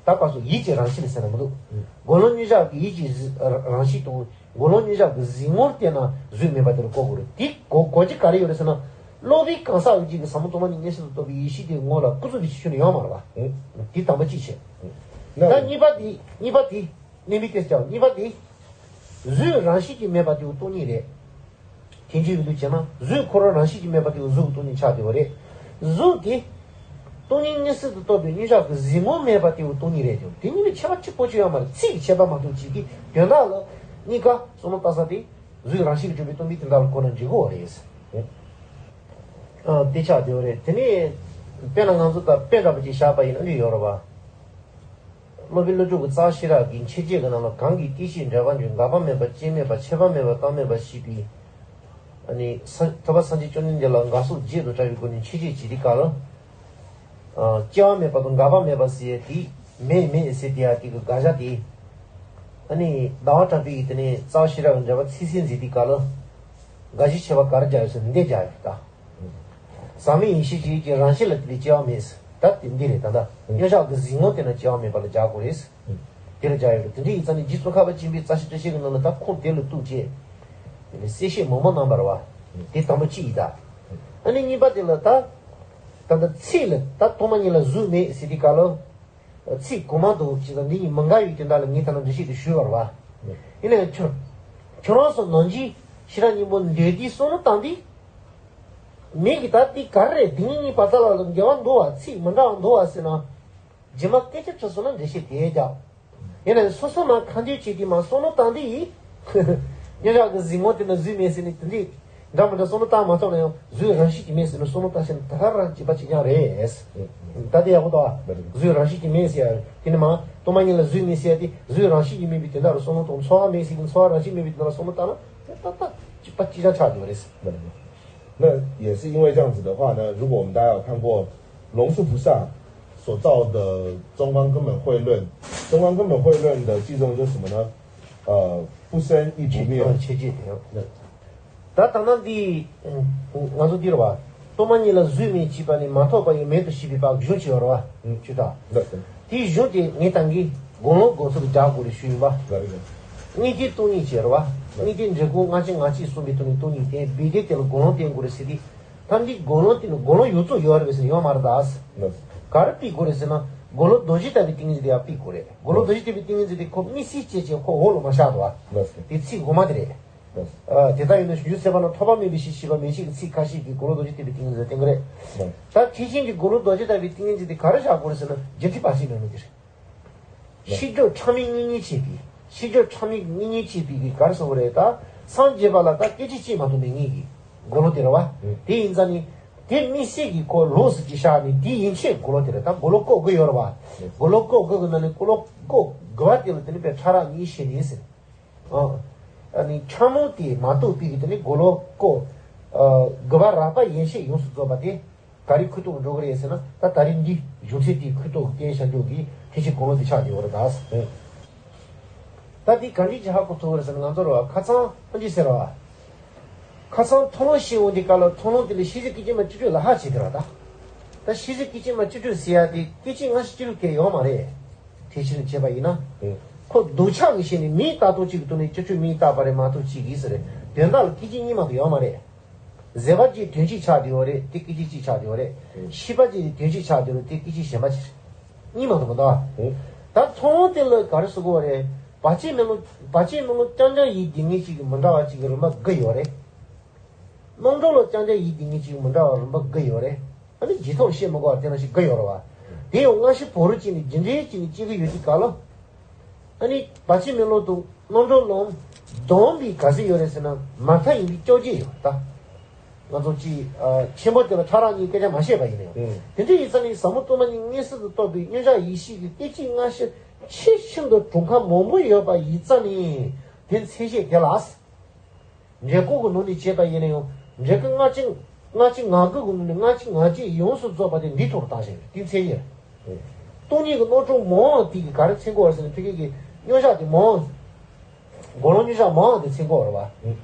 ད་ག་སོ་ཡིད་ཀྱི་རང་བཞིན་ལ་ཟེར་ན་མི་འདུག་སྒོམ་ལམ་མངོན་བྱང་གི་ཡིད་ཀྱི་རང་བཞིན་དང་སྒོམ་ལམ་མངོན་བྱང་གི་གཟིགས་ངོར་བལྟས་ན་གཟུགས་མེད་པ་དེ་ལ་གོ་དགོས་རེད། དེ་གོ་གོ་རྒྱུ་ག་རེ་ཡོད་རེད་ཟེར་ན། སློབ་པའི་གང་ཟག་ཡོད་ཀྱི་གི་ཟབ་མོ་སྟོང་པ་ཉིད་མངོན་སུམ་དུ་རྟོགས་པའི་ཡེ་ཤེས་དེའི་ངོ་ལ་ཀུན་རྫོབ་ཀྱི་ཆོས་ནི་ཡོད་མ་རེད་པ། ཨེ། དེ་དང་པོ་གཅིག་བྱས། ད་གཉིས་པ་དེ་གཉིས་པ་དེ་གནས་མི་སྐད་ཆ་གཉིས་པ་དེ། གཟུགས་རང་བཞིན་གྱིས་མེད་པ་དེའི་སྟོང་ཉིད་རེད། དེ་འདྲའི་ཡོད་དུས་བྱས་ན་གཟུགས་ཁོ་རང་རང་བཞིན་གྱིས་མེད་པ་དེའི་གཟུགས་སྟོང་ཉིད་ཆགས་བསྡད་པ་རེད། གཟུགས་དེ། སྟོང་ཉིད་མངོན་སུམ་དུ་རྟོགས་པའི་མཉམ་གཞག་གི་གཟིགས་ངོ་མེད་པ་དེའི་སྟོང་ཉིད་རེད་ཀྱང་དེ་གཉིས་ལ་ཁྱད་པར་གཅིག་པོ་ཅིག་ཡོད་མ་རེད། ཚིག་གི་ཁྱད་པར་མ་གཏོགས་གཅིག་གི་དོན་དག་ལ་གཉིས་ཀ་བསམ་བློ་བཏང་ས་དེ། གཟུགས་རང་བཞིན་གྱིས་གྲུབ་པའི་སྟོང་པའི་དོན་དག་ལ་གོ་ན་འགྲིག་གི་རེད། ཨ། དེ་ཆགས་བསྡད་པ་རེད། དེ་ནས་དཔེར་ན་ང་ཚོ་ད་དཔེ་འདྲ་པོ་ཅིག་བཞག་པ་ཡིན་ན་འདི་ཡོད་རེད་པ། སློབ་དཔོན་ཀླུ་སྒྲུབ་ཀྱི་རྩ་བ་ཤེས་རབ་ཀྱི་མཆེད་བརྗོད་ཀྱི་ནང་ལ་གང་གིས་སྐྱེ་ཤེས་འབྲེལ་བར་འབྱུང་འགག་པ་མེད་པ་སྐྱེ་མེད་པ་ཆད་པ་མེད་པ་རྟག་མེད་པ་ཞེས་པའི། ཨ་ནི་ས་ཐུབ་པ་སངས་རྒྱས་བཅོམ་ལྡན་འདས་ལ་འགག་སོགས་བརྗོད་དུ་བྲལ་བའི་སྒོ་ནས་མཆེད་བརྗོད་བྱེད་དུས་སྐབས་ལ། ཨ། སྐྱེ་བ་མེད་པ་དང་འགག་པ་མེད་པ་ཟེར་ཡ་དེ་མེད་མེད་ཟེར་དེ་ཡ་དེ་གི་དགག་བྱ་དེ། ཨ་ནི་ཟླ་བ་གྲགས་པས་དེ་ནས་རྩ་བ་ཤེས་རབ་ཀྱི་འགྲེལ་པ་ཚིག་གསལ་མཛད་དུས་སྐབས་ལ། དགག་གཞི་ཁྱད་པར་ག་རེ་སྦྱར་ཡོད་ཟེར་ན་འདི་སྦྱར་ཡོད་ད། ཟག་མེད་ཡེ་ཤེས་ཀྱི་ཀྱི་རང་བཞིན་ལ་དེ་ལས་སྐྱེ་བ་མེད་ཟེར། ད་དེ་འདི་རེད་ད་ལྟ། མཉམ་བཞག་གི་གཟིགས་ངོ་དེ་ན་སྐྱེ་བ་མེད་པ་ལ་སྦྱར་དགོས་རེད་ཟེར། དེ་ལ་སྦྱར་ཡོད་རེད། དེ་འདྲ་ཡིན་ཙང་ནི་རྗེ་ཙོང་ཁ་པ་ཆེན་པོའི་རྩ་ཤེ་བཀྲ་ཤིས་ཀྱི་ནང་ལ་ད་ཁུངས་དེ་ལ་གཏུགས་བྱས། དེ་ལ་གསལ་བཤད་མང་པོ་གནང་བ་རེད་པ། དེ་དང་པོ་གཅིག་ཡིན་ད། ཨ་ནི་གཉིས་པ་དེ་ལ་ད། ད་ལྟ་ཚིག་ལ་ད་སྟོང་པ་ཉིད་ལ་གཟུགས་མེད་ཟེར་དུས་སྐབས་ལ། ཚིག་གོང་མ་དང་ཇི་ལྟར་འདི་གཉིས་མི་འགལ་བའི་དོན་དག་ལ་ངས་ད་ལྟ་འགྲེལ་བཤད་དེ་ཞུས་པ་རེད་པ། ཡིན་ནའང་ཁྱོད། ཁྱོད་རང་ཚོ་ནང་གི་ཤེས་རབ་སྙིང་པོ་འདོད་དེ་བསམ་བློ་བཏང་དུས། མིག་གིས་ད་དེ་ག་རེ་རེད། དེ་གཉིས་གཉིས་བར་དག་ལ་འགལ་བ་འདུག་པ། ཚིག་མི་འདྲ་བ་འདུག་པ་ཟེར་ན། རྗེས་མ་སྐད་ཆ་དྲིས་སོང་ན་འགྲེལ་བཤད་དེ་རྒྱག་ཡིན་ནའང་སོ་སོ་མ་ཁ་འདོན་བྱེད་དུས་མ་བསམ་བློ་བཏང་དུས། མཉམ་བཞག་གི་གཟིགས་ངོ་དེ་ན་གཟུགས་མེད་ཟེར་ནས་དེ་འདྲས། འདྲ་མི་འདྲ་བསམ་བློ་བཏང་མ་ཐུབ་ན་ཡང་གཟུགས་རང་བཞིན་གྱིས་མེད་ཟེར་ནས་བསམ་བློ་བཏང་ཤེས་ན་ད་ག་རང་བྱིས་པ་བྱེད་ཀྱང་རེད། ད་དེ་ཡག་པོ་འདུག་ཨ། གཟུགས་རང་བཞིན་གྱིས་མེད་ཟེར་ཡ། དེ་ནི་མ་སྟོང་པ་ཉིད་ལ་གཟུགས་མེད་ཟེར་ཡ་དེ་གཟུགས་རང་བཞིན་གྱིས་མེད་པའི་དོན་དག་ལ་བསམ་བློ་གཏོང་། ཚོར་བ་མེད་ཟེར་གྱི་ཚོར་བ་རང་བཞིན་མེད་པའི་དོན་དག་ལ་བསམ་བློ་བཏང་ན་དེ་ཏག་ཏག་གཅིག་པ་གཅིག་རྐྱང་ཆགས་འགྲོ་བ་རེད། 那也是因为这样子的话呢，如果我们大家有看过龙树菩萨所造的《中观根本慧论》，《中观根本慧论》的偈颂就是什么呢？呃，不生亦不灭。 ཆེ་ཆེ་དེ་ཡང་། ད་ད་ནང་འདི། ང་ཚོ་འདི་རེད་པ། སྟོང་པ་ཉིད་ལ་གཟུགས་མེད་ཅེས་པ་ནི་མ་ཐོགས་པ་ཡི་མེད་དོ་ཞེས་པའི་བར་གཞུང་ཅིག་ཡོད་རེད་པ། ཅི་ད། དེའི་གཞུང་དེ་ངས་ད་གིན་དགུང་ལོ་དགོང་ཚོད་ལ་རྒྱག་དགོས་རེད་ཞུས་ཡིན་པ། དངོས་བསྟན་སྟོང་ཉིད་ཅེས་རེད་པ། དངོས་བསྟན་འབྲས་བུ་སྔ་ཕྱི་ང་གཅིག་གསུངས་པའི་ཐོག་ནས་སྟོང་ཉིད་བསྟན་པའི་དེ་དེ་ལ་དགུང་ལོ་བསྟན་དགོས་རེད་ཟེར་ཏེ། ད་འདི་དགུང་ལོ་དེ་ནི་དགུང་ལོ་ཡོངས་རྫོགས་ཡོད་རེད་པས་ཟེར་ཡོད་མ་རེད་ད། ག་རེ་ཕུད་དགོས་རེད་ཟེར་ན། དགུང་ལོ་རྡོ་རྗེ་ལྟ་བུའི་ཏིང་ངེ་འཛིན་དེ་ཡང་ཕུད་དགོས་རེད། དགུང་ལོ་རྡོ་རྗེ་ལྟ་བུའི་ཏིང་ངེ་འཛིན་དེ་ཁོ་དམིགས་བསལ་བྱས་བྱས་ཁོ་འོག་ལ་མ་བཞག་འདུག་བ། དེ་ཚིག་འོག་མ་དེ་རེད། ཨ། དེ་ལྟར་ཡིན་ན་བྱང་ཆུབ་སེམས་དཔའ་རྣམས་ཐོགས་པ་མེད་པའི་ཕྱིར་ཞེས་པ་མན་ཆད་ཀྱི་ཚིག་ཁ་ཤས་ཀྱིས་དགུང་ལོ་རྡོ་རྗེ་ལྟ་བུའི་ཏིང་ངེ་འཛིན་ལ་བསྟན་གྱི་རེད། ད་ཐེག་ཆེན་གྱི་དགུང་ལོ་རྡོ་རྗེ་ལྟ་བུའི་ཏིང་ངེ་འཛིན་དེ་ག་རེ་བཞག་དགོས་རེད་ཟེར་ན་རྒྱུ་མཐུན་བར་ཆད་མེད་མོད་དེ་རེད། ཤེས་རྒྱུད་ཕྲ་མོའི་གཉེན་ཉེ་བྱེད་པའི། ཤེས་རྒྱུད་ཕྲ་མོའི་གཉེན་ཉེ་བྱེད་པའི་གི་ག་རེ་ཟེར་དགོས་རེད་ད། སངས་རྒྱས་པ་ལ་ད་སྐད་ཅིག་གཅིག་མ་གཏོགས་མེད་ངེས་ཀྱི། དགུང་ལོ་དེ་རེད་པ། དེ་ཡིན་ཙང་ནི། དེ་དམིགས་བསལ་གྱི་ཁོ་ལོགས་སུ་ཅིག་བཞག་ནས་དེ་ཡན་ཆད་དགུང་ལོ་དེ་རེད། ད་དགུང་ལོ་སྐོར་དགུ་ཡོད་རེད་པ། དགུང་ལོ་སྐོར་དགུ་གི་ནང་ནས་དགུང་ལོ་སྐོར་དགུ་པ་དེ་ལ་དེ་ནི་དཔེ་ཕྲ་རགས་གཉིས་བཤད་ནས་ཟེར། ཨ། ཨ་ནི་ཕྲ་མོ་དེ་མ་གཏོགས་པའི་གི་དེ་ནི་དགུང་ལོ་སྐོར། ཨ། དགུ་པ་རགས་པ་ཡན་ཆད་ཡོངས་སུ་རྫོགས་པ་དེ། ག་རེ་ཁུ་ཐུག་འགྲོ་གི་རེད་ཟེར་ན། ད་ད་རེས་འདི་གཞུང་ཚད་དེའི་ཁུ་ཐུག་བསྟན་བྱ་འཇུག་གི་ཐེག་ཆེན་དགུང་ལོ་དེ་ཆགས་ཀྱི་ཡོད་རེད་ད། ད་འདི་ག་འདྲ་ཅིག་ཧ་གོ་ཐུབ་རེད་ཟེར་ན། ང་ཚོར་བ་ཁ་སང་ཨ་འདི་ཟེར་བ། ཁ་སང་མཐོང་ལམ་བཤད་འོང་དུས་སྐབས་ལ་མཐོང་ལམ་དེ་ལ་ཤེས་བྱའི་སྐད་ཅིག་མ་བཅུ་དྲུག་ལ་ཧ་བྱེད་དེ་ར་ད། ད་ཤེས་བྱའི་སྐད་ཅིག་མ་བཅུ་དྲུག་ཟེར་ཡ་དེ་སྐད་ཅིག་སྔ་ཕྱི་བཅུ་དྲུག་གི་ཡོད་མ་རེད། དེ་ཕྱིར་བྱས་པ་ཡིན་ན། ཁོ་འདོད་ཆགས་ཀྱི་ཞེན་ནས་མིང་བཏགས་སྟངས་གཅིག་གི་ཐོག་ནས་བཅུ་དྲུག་མིང་བཏགས་པ་རེད་མ་གཏོགས་གཅིག་གིས་ཟེར་རེད། དོན་དག་ལ་སྐད་ཅིག་གཉིས་མ་གཏོགས་ཡོད་མ་རེད། བཟོད་པ་གཅིག་དོན་གཅིག་ཆགས་བསྡད་ཡོད་རེད། དེ་སྐད་ཅིག་གཅིག་ཆགས་བསྡད་ཡོད་རེད། ཨེ། ཤེས་པ་གཅིག་དོན་གཅིག་ཆགས་བསྡད་ཡོད་རེད། དེ་སྐད་ཅིག་གཞན་པ་ཅིག་རེད། གཉིས་མ་གཏོགས་མི་འདུག་ཨ། ཨེ། ད་མཐོང་ལམ་དེ་ལ་ག་རེ་ཟེར་དགོས་རེད། བར་ཆད་མེད་ལམ། བར་ཆད་མེད་ལམ་རྐྱང་རྐྱང་ཡིན་དེ་ངེས་གཅིག་གི་མི་འདྲ་བ་གཅིག་གི་རིམ་པ་དགུ་ཡོད་རེད། རྣམ་གྲོལ་ལམ་རྐྱང་རྐྱང་ཡིན་དེ་ངེས་གཅིག་གི་མི་འདྲ་བ་རིམ་པ་དགུ་ཡོད་རེད། ཨ་ནི་རྗེས་ཐོབ་བཤད་མི་དགོས་པ་དེ་ནང་བཞིན་དགུ་ཡོད་རེད་བ། དེ་ཡང་སྔ་ཕྱི་བར་དུ་བཅད་ནས་རྒྱུ་འབྲས་བཅད་ནས་བཤད་གི་ཡོད་དུས་སྐབས་ལ། ཨ་ནི་བར་ཆད་མེད་ལམ་དང་རྣམ་གྲོལ་ལམ་སྡོམ་པའི་ག་ཚོད་ཡོད་རེད་ཟེར་ན་མ་མཐའ་ཡིན་པའི་བཅོ་བརྒྱད་ཡོད་ད། ང་ཚོ་ཅིག་ཨ། ཆེན་པོ་དེ་ལ་ཕྲ་རགས་གཉིས་སྐད་ཆ་མ་བཤད་པ་ཡིན་ན་ཡང་། ཨེ། དེ་འདྲ་ཡིན་ཙང་ནི་ཟབ་མོ་སྟོང་པ་ཉིད་མངོན་སུམ་དུ་རྟོགས་པའི་མཉམ་གཞག་ཡེ་ཤེས་ཀྱི་སྐད་ཅིག་སྔ་ཕྱི་ཆེས་ཤིན་ཏུ་གྲུབ་ཁ་མང་པོ་ཡོད་པ་ཡིན་ཙང་ནི་དེ་མཚན་བཤད་དེ་ལ། འབྲས་བུ་གི་ནང་ནས་བྱས་པ་ཡིན་ན་ཡང་འབྲས་བུ་སྔ་ཕྱི་སྔ་ཕྱི་ང་དགུ་གི་ནང་ནས་སྔ་ཕྱི་ང་གཅིག་ཡོངས་སུ་རྫོགས་པ་དེ་འདིའི་ཐོག་ཏུ་བཏང་ཞིང་དེ་མཚན་ཡིན། སྟོང་ཉིད་ཀྱི་རྣམ་གྲངས་མང་བ་དེ་གིས་ག་རེ་མཚོན་གྱི་ཡོད་ཟེར་ན་ཕ་གི་གི་མཉམ་གཞག་དེ་མང་། དགུང་ལོ་མཉམ་གཞག་མང་བ་དེ་མཚོན་གྱི་ཡོད་རེད་བ།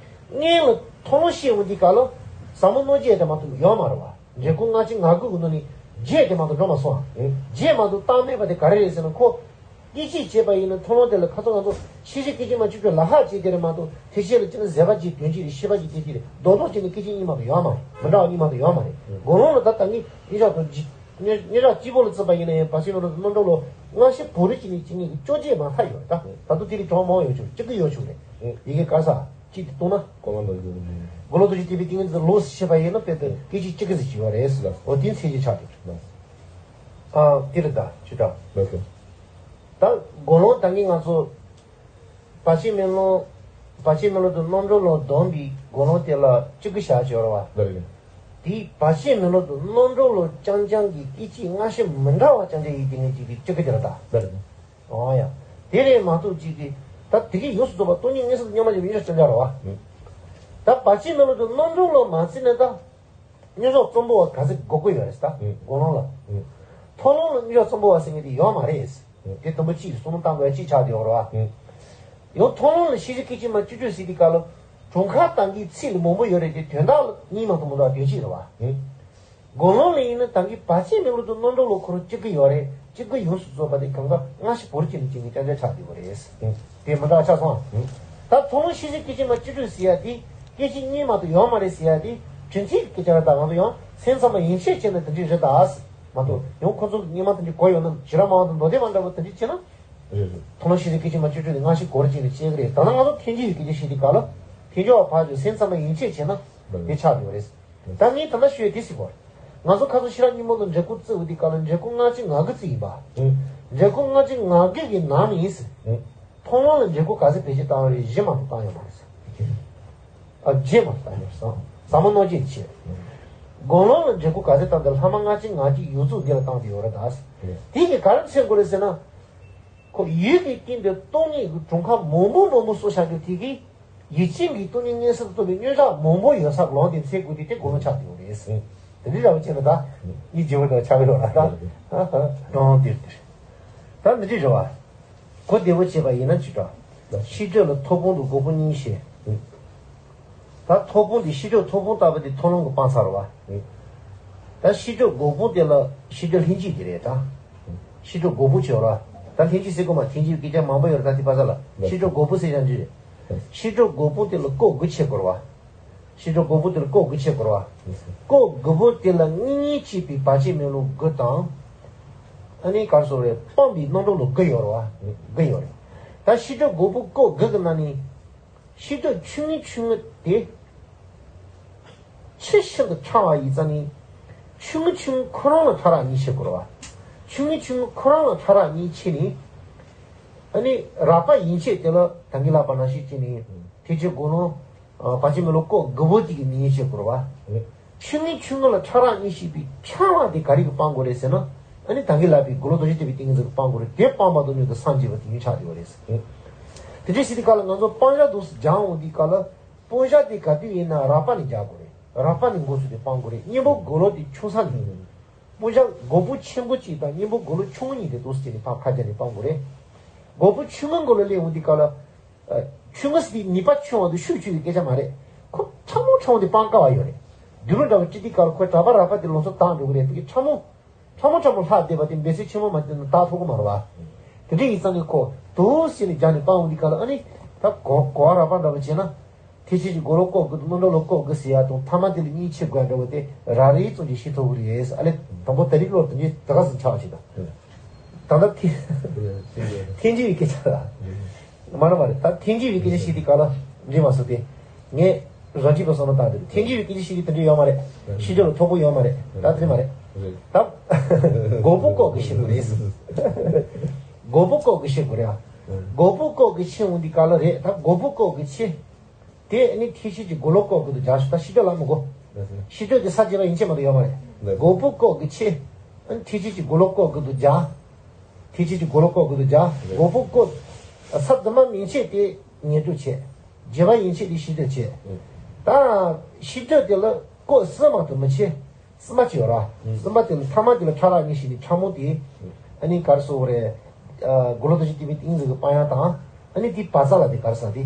སྔོན་ལ་མཐོང་ལམ་བཤད་འོང་དུས་སྐབས་ལ་ཟབ་མོ་རྣམ་འབྱེད་དེ་མ་གཏོགས་ཡོད་མ་རེད་བ། འབྲས་བུ་སྔ་ཕྱི་ང་དགུ་གི་ནང་ནས་བརྒྱད་དེ་མ་གཏོགས་འགྲོ་མ་སོང་བ། བརྒྱད་མ་གཏོགས་རྟག་མེད་པ་དེ་ག་རེ་རེད་ཟེར་ན་ཁོ། སྐད་ཅིག་བྱས་པ་ཡིན་ན་མཐོང་ལམ་དེ་ལ་ཁ་སང་ང་ཚོ་ཤེས་བྱེད་སྐད་ཅིག་མ་བཅུ་བཅུ་ལ་ཧ་བྱས་དེ་རེད་མ་གཏོགས་ཐེག་ཆེན་ལ་ཅི་ན་ཟད་པ་གཅིག་དོན་གཅིག་རེད། ཤེས་པ་གཅིག་དོན་གཅིག་རེད། རྡོག་རྡོག་བྱས་ནས་སྐད་ཅིག་གཉིས་མ་གཏོགས་ཡོད་མ་རེད། མི་འདྲ་བ་གཉིས་མ་གཏོགས་ཡོད་མ་རེད། དགེ་སློང་ལ་ད་ལྟ་ངས་ཉེ་ཞག་དང་ཇི་ཉེ་ཉེ་ཞག་སྤྱི་བོ་ལ་བརྩིས་པ་ཡིན་ན་ཡང་བར་ཆད་མེད་ལམ་དུ་རྣམ་གྲོལ་ལོ་སྔ་ཕྱི་བོ་རིགས་ཀྱི་ནི་ཇི་སྙེད་ཀྱི་བཅོ་བརྒྱད་མ་ཐག་ཡོད་རེད། ད་ད་དུང་དེ་ལས་གྲངས་མང་བ་ཡོད་ཆོག་གཅིག་གི་ཡོད་ཆོག་རེད། ཡི་གེ་ག་ས་གཅིག་དེ་གཏོང་ན། གོ་མ་འདོད་རྒྱུ་མེད། མགོ་ལོག་ཏུ་ཇི་དེ་བའི་ཏིང་ངེ་འཛིན་ལོགས་སུ་ཤེས་པ་ཡིན་ན་དཔེ་དེ་སྐད་ཅིག་གཅིག་གི་ཟིག་ཅིག་ཡོད་རེད། ལགས། འོ་དེ་མཚན་གཅིག་ཆགས་འདུག་ལགས། ཨ་དེ་རེད། ད་ཇི་ལྟར། ལགས་སོ། ད་དགེ་སློང་ད་གིན་ང་ཚོ་བར་ཆད་མེད་ལམ། བར་ཆད་མེད་ལམ་དུ་རྣམ་གྲོལ་ལོ་སྡོམ་པའི་དགེ་སློང་དེ་ལ་བཅུ་དགུ་བཞག་ཅིག་ཡོད་རེད་བ། ལགས་རེད། དེའི་བར་ཆད་མེད་ལམ་དུ་རྣམ་གྲོལ་ལོ་རྐྱང་རྐྱང་གི་སྐད་ཅིག་སྔ་ཕྱི་མི་འདྲ་བ་རྐྱང་རྐྱང་ཡིན་དེ་ངེས་ཅིག་གི་བཅུ་དགུ་དེ་ལ་ད། ལགས་རེད། འོ་ཡ། དེ་རེད་མ་གཏོགས་ཅིག་གི་ད་དེ་གི་ཡོངས་སུ་རྫོགས་པ་སྟོང་ཉིད་མངོན་སུམ་དུ་མཉམ་པ་ཞིག་མི་འདྲ་རྐྱང་རྐྱང་རེད་བ། ད་བར་ཆད་མེད་ལམ་དུ་རྣམ་གྲོལ་ལོ་མ་བརྩིས་ནས་ད། མཉམ་གཞག་གཙང་པོ་བ་ག་ཚད་དགོས་ཀྱི་ཡོད་རེད་ད། ཨུ། དགེ་སློང་ལ། ཨུ། མཐོང་ལམ་ལ་མཉམ་གཞག་གཙང་པོ་བ་ཟེར་མཁན་དེ་ཡོད་མ་རེད། ཨུ། དེ་དུམ་བུ་གཅིག་གི་གསུང་བཏང་དགོས་གཅིག་ཆགས་བསྡད་ཡོད་རེད་བ། ཨུ། ཡང་མཐོང་ལམ་ལ་ཤེས་བྱེད་སྐད་ཅིག་མ་བཅུ་བཅུ་ཟེར་དུས་སྐབས་ལ་གྲངས་ཀ་གཏང་གི་ཚིག་ལ་མང་པོ་ཡོད་རེད་དེ་དོན་དག་ལ་གཉིས་མ་གཏོགས་མི་འདུག་དོན་གཅིག་རེད་བ། ཨུ། དགེ་སློང་ལ་ཡིན་ན་ད་གིན་བར་ཆད་མེད་ལམ་དུ་རྣམ་གྲོལ་ལོ་འཁོར་བཅུ་དགུ་ཡོད་རེད། བཅུ་དགུ་ཡོངས་སུ་རྫོགས་པ་དེ་གང་ག་སྔ་ཕྱི་བོ་རིགས་ཀྱི་ནི་ཅིག་ནི་རྐྱང་རྐྱང་ཆགས་བསྡད་ཡོད་རེད། ཨུ། དེ་མི་འདྲ་ཆགས་སོང་། ཨུ། ད་མཐོང་ལམ་ཤེས་བྱེད་སྐད་ཅིག་མ་བཅུ་དྲུག་ཟེར་ཡ་དེ། སྐད་ཅིག་གཉིས་མ་གཏོགས་ཡོད་མ་རེད་ཟེར་ཡ་དེ། དྲིན་ཆེན་གྱི་སྐད་ཆ་རེད། ད་ང་ཚོ་ཡང་སེམས་ཚང་མ་ཡིད་ཆེས་བྱས་ན་དེ་འདྲས་རེད་ད། མ་གཏོགས་ཡང་ཁོ་ཚོ་གི་སྔོན་མ་དེ་འདྲས་གོ་ཡོད་ན་བྱེ་བྲག་སྨྲ་བ་དང་མདོ་སྡེ་པ་འདྲ་པོ་དེ་འདྲས་བྱས་ན། རེད་རེད། མཐོང་ལམ་ཤེས་བྱེད་སྐད་ཅིག་མ་བཅུ་དྲུག་ནི་སྔ་ཕྱི་བོ་རིགས་ཀྱི་ནི་བཤད་གི་རེད། ད་ལྟ་ང་ཚོ་ཐལ་འགྱུར་བའི་སྐད་ཆ་བཤད་དུས་སྐབས་ལ། ཐལ་འགྱུར་བ་ཕར་ཞོག་སེམས་ཚང་མ་ཡིད་ཆེས་བྱས་ན། རེད། དེ་ཆགས་ཡོད་རེད། ད་ངས་ད་ལྟ་ཞུ་ཡ་དེ་ཟེར་གོ། ང་ཚོ་ཁ་སང་ཤེས་རབ་སྙིང་པོ་ལ་འབྲས་བུ་བརྩི་འོང་དུས་སྐབས་ལ་འབྲས་བུ་སྔ་ཕྱི་ང་དགུ་བརྩི་ཡིན་པ། ཨུ། འབྲས་བུ་སྔ་ཕྱི་ང་དགུ་གི་ནང་ནས་ཡིན་ཟེར། ཨུ། མཐོང་ལམ་ལ་འབྲས་བུ་ག་ཚད་བེད་སྤྱོད་བཏང་བ་རེད། བཞི་མ་གཏོགས་བཏང་ཡོད་མ་རེད་ཟེར། ཨ་བརྒྱད་མ་གཏོགས་བཏང་ཡོད་མ་རེད་ཟེར། ཟབ་མོ་རྣམ་འབྱེད་ཆེ། དགེ་སློང་ལ་འབྲས་བུ་ག་ཚད་བཏང་སྟེ་ལྷག་མ་སྔ་ཕྱི་ང་དགུ་ཡོངས་རྫོགས་འདི་ལ་བཏང་སྟེ་ཡོད་རེད་ད་ཟེར། ཨུ། དེ་གིས་ག་རེ་མཚོན་དགོས་རེད་ཟེར་ན། ཁོ་ཡུལ་གྱི་སྟེང་དུ་སྟོང་ཉིད་ཀྱི་གྲངས་ཀ་མང་པོ་མང་པོ་གསོག་བཞག་རྒྱུ་དེ་གིས། ཡུལ་ཅན་གྱི་སྟོང་ཉིད་མངོན་སུམ་དུ་རྟོགས་པའི་མངོན་བྱང་མང་པོ་ཡོད་ས་ལོག་སྟེ་འཚོལ་དགོས་དུས་དེ་དགེ་སློང་ཆགས་ཀྱི་ཡོད་རེད། ཨུ། དེ་འདྲའི་འདྲ་བོ་བྱས་ན་ད། ཨུ། གཉིས་བརྗེ་པོ་དང་ཆགས་ཀྱི་ཡོད་ལ་ད། ཨུ། ཨ་ཨ་གྲོང་དེར་དེར། ད་འདི་འདྲའི་རེད་བ། གོ་བདེ་བོ་བྱས་པ་ཡིན་ན་ཅི་འདྲ། ཤེས་བྱ་ལ་ཐོབ་དཔང་དུ་འགོག་པ་གཉིས་བཤད། ཨུ། ད་ཐོབ་དཔང་དེ་ཤེས་བྱ་ཐོབ་དཔང་ལྟ་བུ་དེ་མཐོང་ལམ་གྱི་སྤང་བྱ་རེད་བ། ཨུ། ད་ཤེས་བྱ་འགོག་པ་དེ་ལ་ཤེས་བྱ་ལྷན་སྐྱེས་དེ་རེད་ད། ཤེས་བྱ་འགོག་པ་བྱེད་ར། ད་ལྷན་སྐྱེས་ཟེར་དགོས་མ་ཐལ་འགྱུར་སྐད་ཆ་མང་པོ་ཡོད་ར་ད་དེ་ཕ་ས་ལ། ཤེས་བྱ་འགོག་པ་ཟེར་ཡང་འདི་རེད། ཤེས་བྱ་འགོག་པ་དེ་ལ་སྐོར་དགུ་ཕྱེ་དགོས་ར་བ། ཤེས་བྱ་འགོག་པ་དེ་ལ་སྐོར་དགུ་ཕྱེ་དགོས་ར་བ། སྐོར་དགུ་པོ་དེ་ལ་གཉིས་གཉིས་བྱས་པའི་བར་ཆད་མེད་ལམ་དགུ་དང་། ཨ་ནི་ག་རེ་ཟེར་རེད། སྤངས་པའི་རྣམ་གྲོལ་ལོ་དགུ་ཡོད་ར་བ། དགུ་ཡོད་རེད། ད་ཤེས་བྱ་འགོག་པ་སྐོར་དགུ་གི་ནང་ནས། ཤེས་བྱ་ཆུང་ངུ་ཆུང་ངུ་དེ། ཆེས་ཤིན་ཏུ་ཕྲ་བ་ཡིན་ཙང་ནི། ཆུང་ངུ་ཆུང་ངུ་ཁོ་རང་ལ་ཕྲ་རགས་གཉིས་ཕྱེ་དགོས་རེད་བ། ཆུང་ངུ་ཆུང་ངུ་ཁོ་རང་ལ་ཕྲ་རགས་གཉིས་ཕྱེ་ནས། ཨ་ནི་རགས་པ་ཡན་ཆད་དེ་ལ་ད་གིན་ལབ་པ་ནང་བཞིན་བྱས་ནས། ཐེག་ཆེན་དགེ་སློང་། བར་ཆད་མེད་ལམ་སྐོར་དགུ་པོ་དེ་གི་མིང་ཡིན་ཕྱེ་དགོས་རེད་བ། ཆུང་ངུ་ཆུང་ངུ་ལ་ཕྲ་རགས་གཉིས་ཕྱེ་བའི་ཕྲ་བ་དེ་ག་རེ་གིས་སྤང་དགོས་རེད་ཟེར་ན། ཨ་ནི་ད་གིན་ལབ་པའི་དགེ་སློང་རྡོ་རྗེ་ཐེག་པའི་ཏིང་ངེ་འཛིན་གྱིས་སྤང་དགོས་རེད། དེ་སྤངས་པ་དང་མཉམ་དུ་སངས་རྒྱས་པ་དེ་ཉིད་ཆགས་བསྡད་ཡོད་རེད། དེ་འདྲ་བྱེད་དུས་སྐབས་ལ་ང་ཚོ་སྤང་བྱ་འདུག་སེ་སྦྱང་འོང་དུས་སྐབས་ལ། སྤང་བྱ་དེ་ག་དུས་ཡིན་ན་རགས་པ་ནས་རྒྱག་དགོས་རེད། རགས་པ་ནས་འགོ་བཙུགས་ཏེ་སྤང་དགོས་རེད། གཉེན་པོ་སྒོ་ལོགས་དེ་ཆུང་ས་ནས་ཡིན། སྤང་བྱ་འགོག་པ་ཆེན་པོ་གཅིག་དང་གཉེན་པོ་སྒོ་ལོགས་ཆུང་ངུ་གཉིས་དེ་འདུག་སེ་བྱས་ནས་ཕར་ཁ་རྒྱབ་ནས་སྤང་དགོས་རེད། འགོག་པ་ཆུང་ངུ་སྒོ་ལོགས་སླེབས་འོང་དུས་སྐབས་ལ། ཆུང་ངུ་ཟེར་དུས་ནུས་པ་ཆུང་བ་དང་ཤུགས་ཆུང་བའི་སྐད་ཆ་མ་རེད། ཁོ་ཕྲ་མོ་ཕྲ་མོ་དེ་སྤང་དཀའ་བ་ཡོད་རེད། རྡུལ་ཕྲན་འདྲ་བོ་སྤྱི་དེ་གར་ཁོའི་གྲགས་པ་རགས་པ་དེ་ལོངས་སུ་བཏང་འགྲོ་གི་རེད། དེ་གི་ཕྲ་མོ་ཕྲ་མོ་ཕྲ་མོ་ལྷག་བསྡད་པ་དེ་འབད་ཚད་ཆེན་མོ་མ་བསྟེན་ན་བཏགས་ཐུབ་ཀྱི་མ་རེད་བ། དེ་འདྲ་ཡིན་ཙང་གི་ཁོ་འདུག་སེ་ནས་རྒྱབ་ནས་སྤང་འོང་དུས་སྐབས་ལ་ཨ་ནི་ད་གོ་གོ་བ་རགས་པ་འདྲ་བོ་བྱས་ན། ཐེག་ཆེན་གྱི་སྒོ་ལོགས་སྐོར་དགུ་དང་རྣམ་གྲོལ་ལོ་སྐོར་དགུ་ཟེར་ཡ་དང་ཐ་མ་དེ་ལ་གཉིས་ཕྱེ་དགོས་ཡ་འདྲ་བོ་དེ་རང་རེའི་ཙམ་གྱིས་ཤེས་ཐུབ་ཀྱི་རེད། ཨ་ལས་དང་པོ་ད་རིག་བློ་དེ་འདྲའི་ད་ག་ཟིག་ཆགས་བྱེད་དང་། ད་ལྟ་ཐེ་ཐེ་འགྱུར་བའི་སྐད་ཆ་ལ། མ་རེད་མ་རེད། ད་ཐེ་འགྱུར་བའི་སྐད་ཆ་ཞིག་དེ་ག་ལ་འདྲི་མ་སོང་སྟེ། ངས་རང་རྒྱུད་པ་བསམ་བློ་བཏང་དེ་ཐེ་འགྱུར་བའི་སྐད་ཆ་ཞིག་དེ་དེ་འདྲ་ཡོད་མ་རེད། ཤེས་བྱ་ལ་ཐོབ་པོ་ཡོད་མ་རེད། ད་དེ་མ་རེད། ད་འགོག་པ་སྐོར་དགུ་ཤེས་དགོས་རེད། འགོག་པ་སྐོར་དགུ་ཤེས་དགོས་རེད། འགོག་པ་སྐོར་དགུ་ཤེས་འོང་དུས་ག་ལ་རེད། ད་འགོག་པ་སྐོར་དགུ་ཤེས། དེ་ནི་ཐེག་ཆེན་གྱི་སྒོ་ལོགས་སྐོར་དགུ་དང་སྦྱར་ཞོག་ད་ཤེས་བྱ་ལ་མི་དགོས། ཤེས་བྱ་དེ་ས་བཅད་པ་ཡན་ཆད་མ་གཏོགས་ཡོད་མ་རེད། འགོག་པ་སྐོར་དགུ་ཤེས། ཐེག་ཆེན་གྱི་སྒོ་ལོགས་སྐོར་དགུ་དང་སྦྱར། ཐེག་ཆེན་གྱི་སྒོ་ལོགས་སྐོར་དགུ་དང་སྦྱར། འགོག་པ་སྐོར། ས་དུ་མ་མན་ཆད་དེ་ཉེར་དྲུག་བྱས། བརྒྱད་པ་ཡན་ཆད་དེ་ཤེས་བྱ་བྱས། ད་ཤེས་བྱ་དེ་ལ་སྐོར་གསུམ་མ་གཏོགས་མི་ཆེ། གསུམ་པ་ཅིག་ཡོད་ར། གསུམ་པ་དེ་ནི་ཐ་མ་དེ་ལ་ཕྲ་རགས་གཉིས་ཤིག་ནི་ཕྲ་མོ་དེ། ཨ་ནི་ག་རེ་ཟེར་དགོས་རེད། གོ་ལོ་ཐོ་ཞིག་དེ་བའི་ཏིང་འཛིན་གྱི་སྤང་ཡང་དང་། ཨ་ནི་དེའི་བ་ཚ་ལ་དེ་ག་རེ་ཟེར་དེ།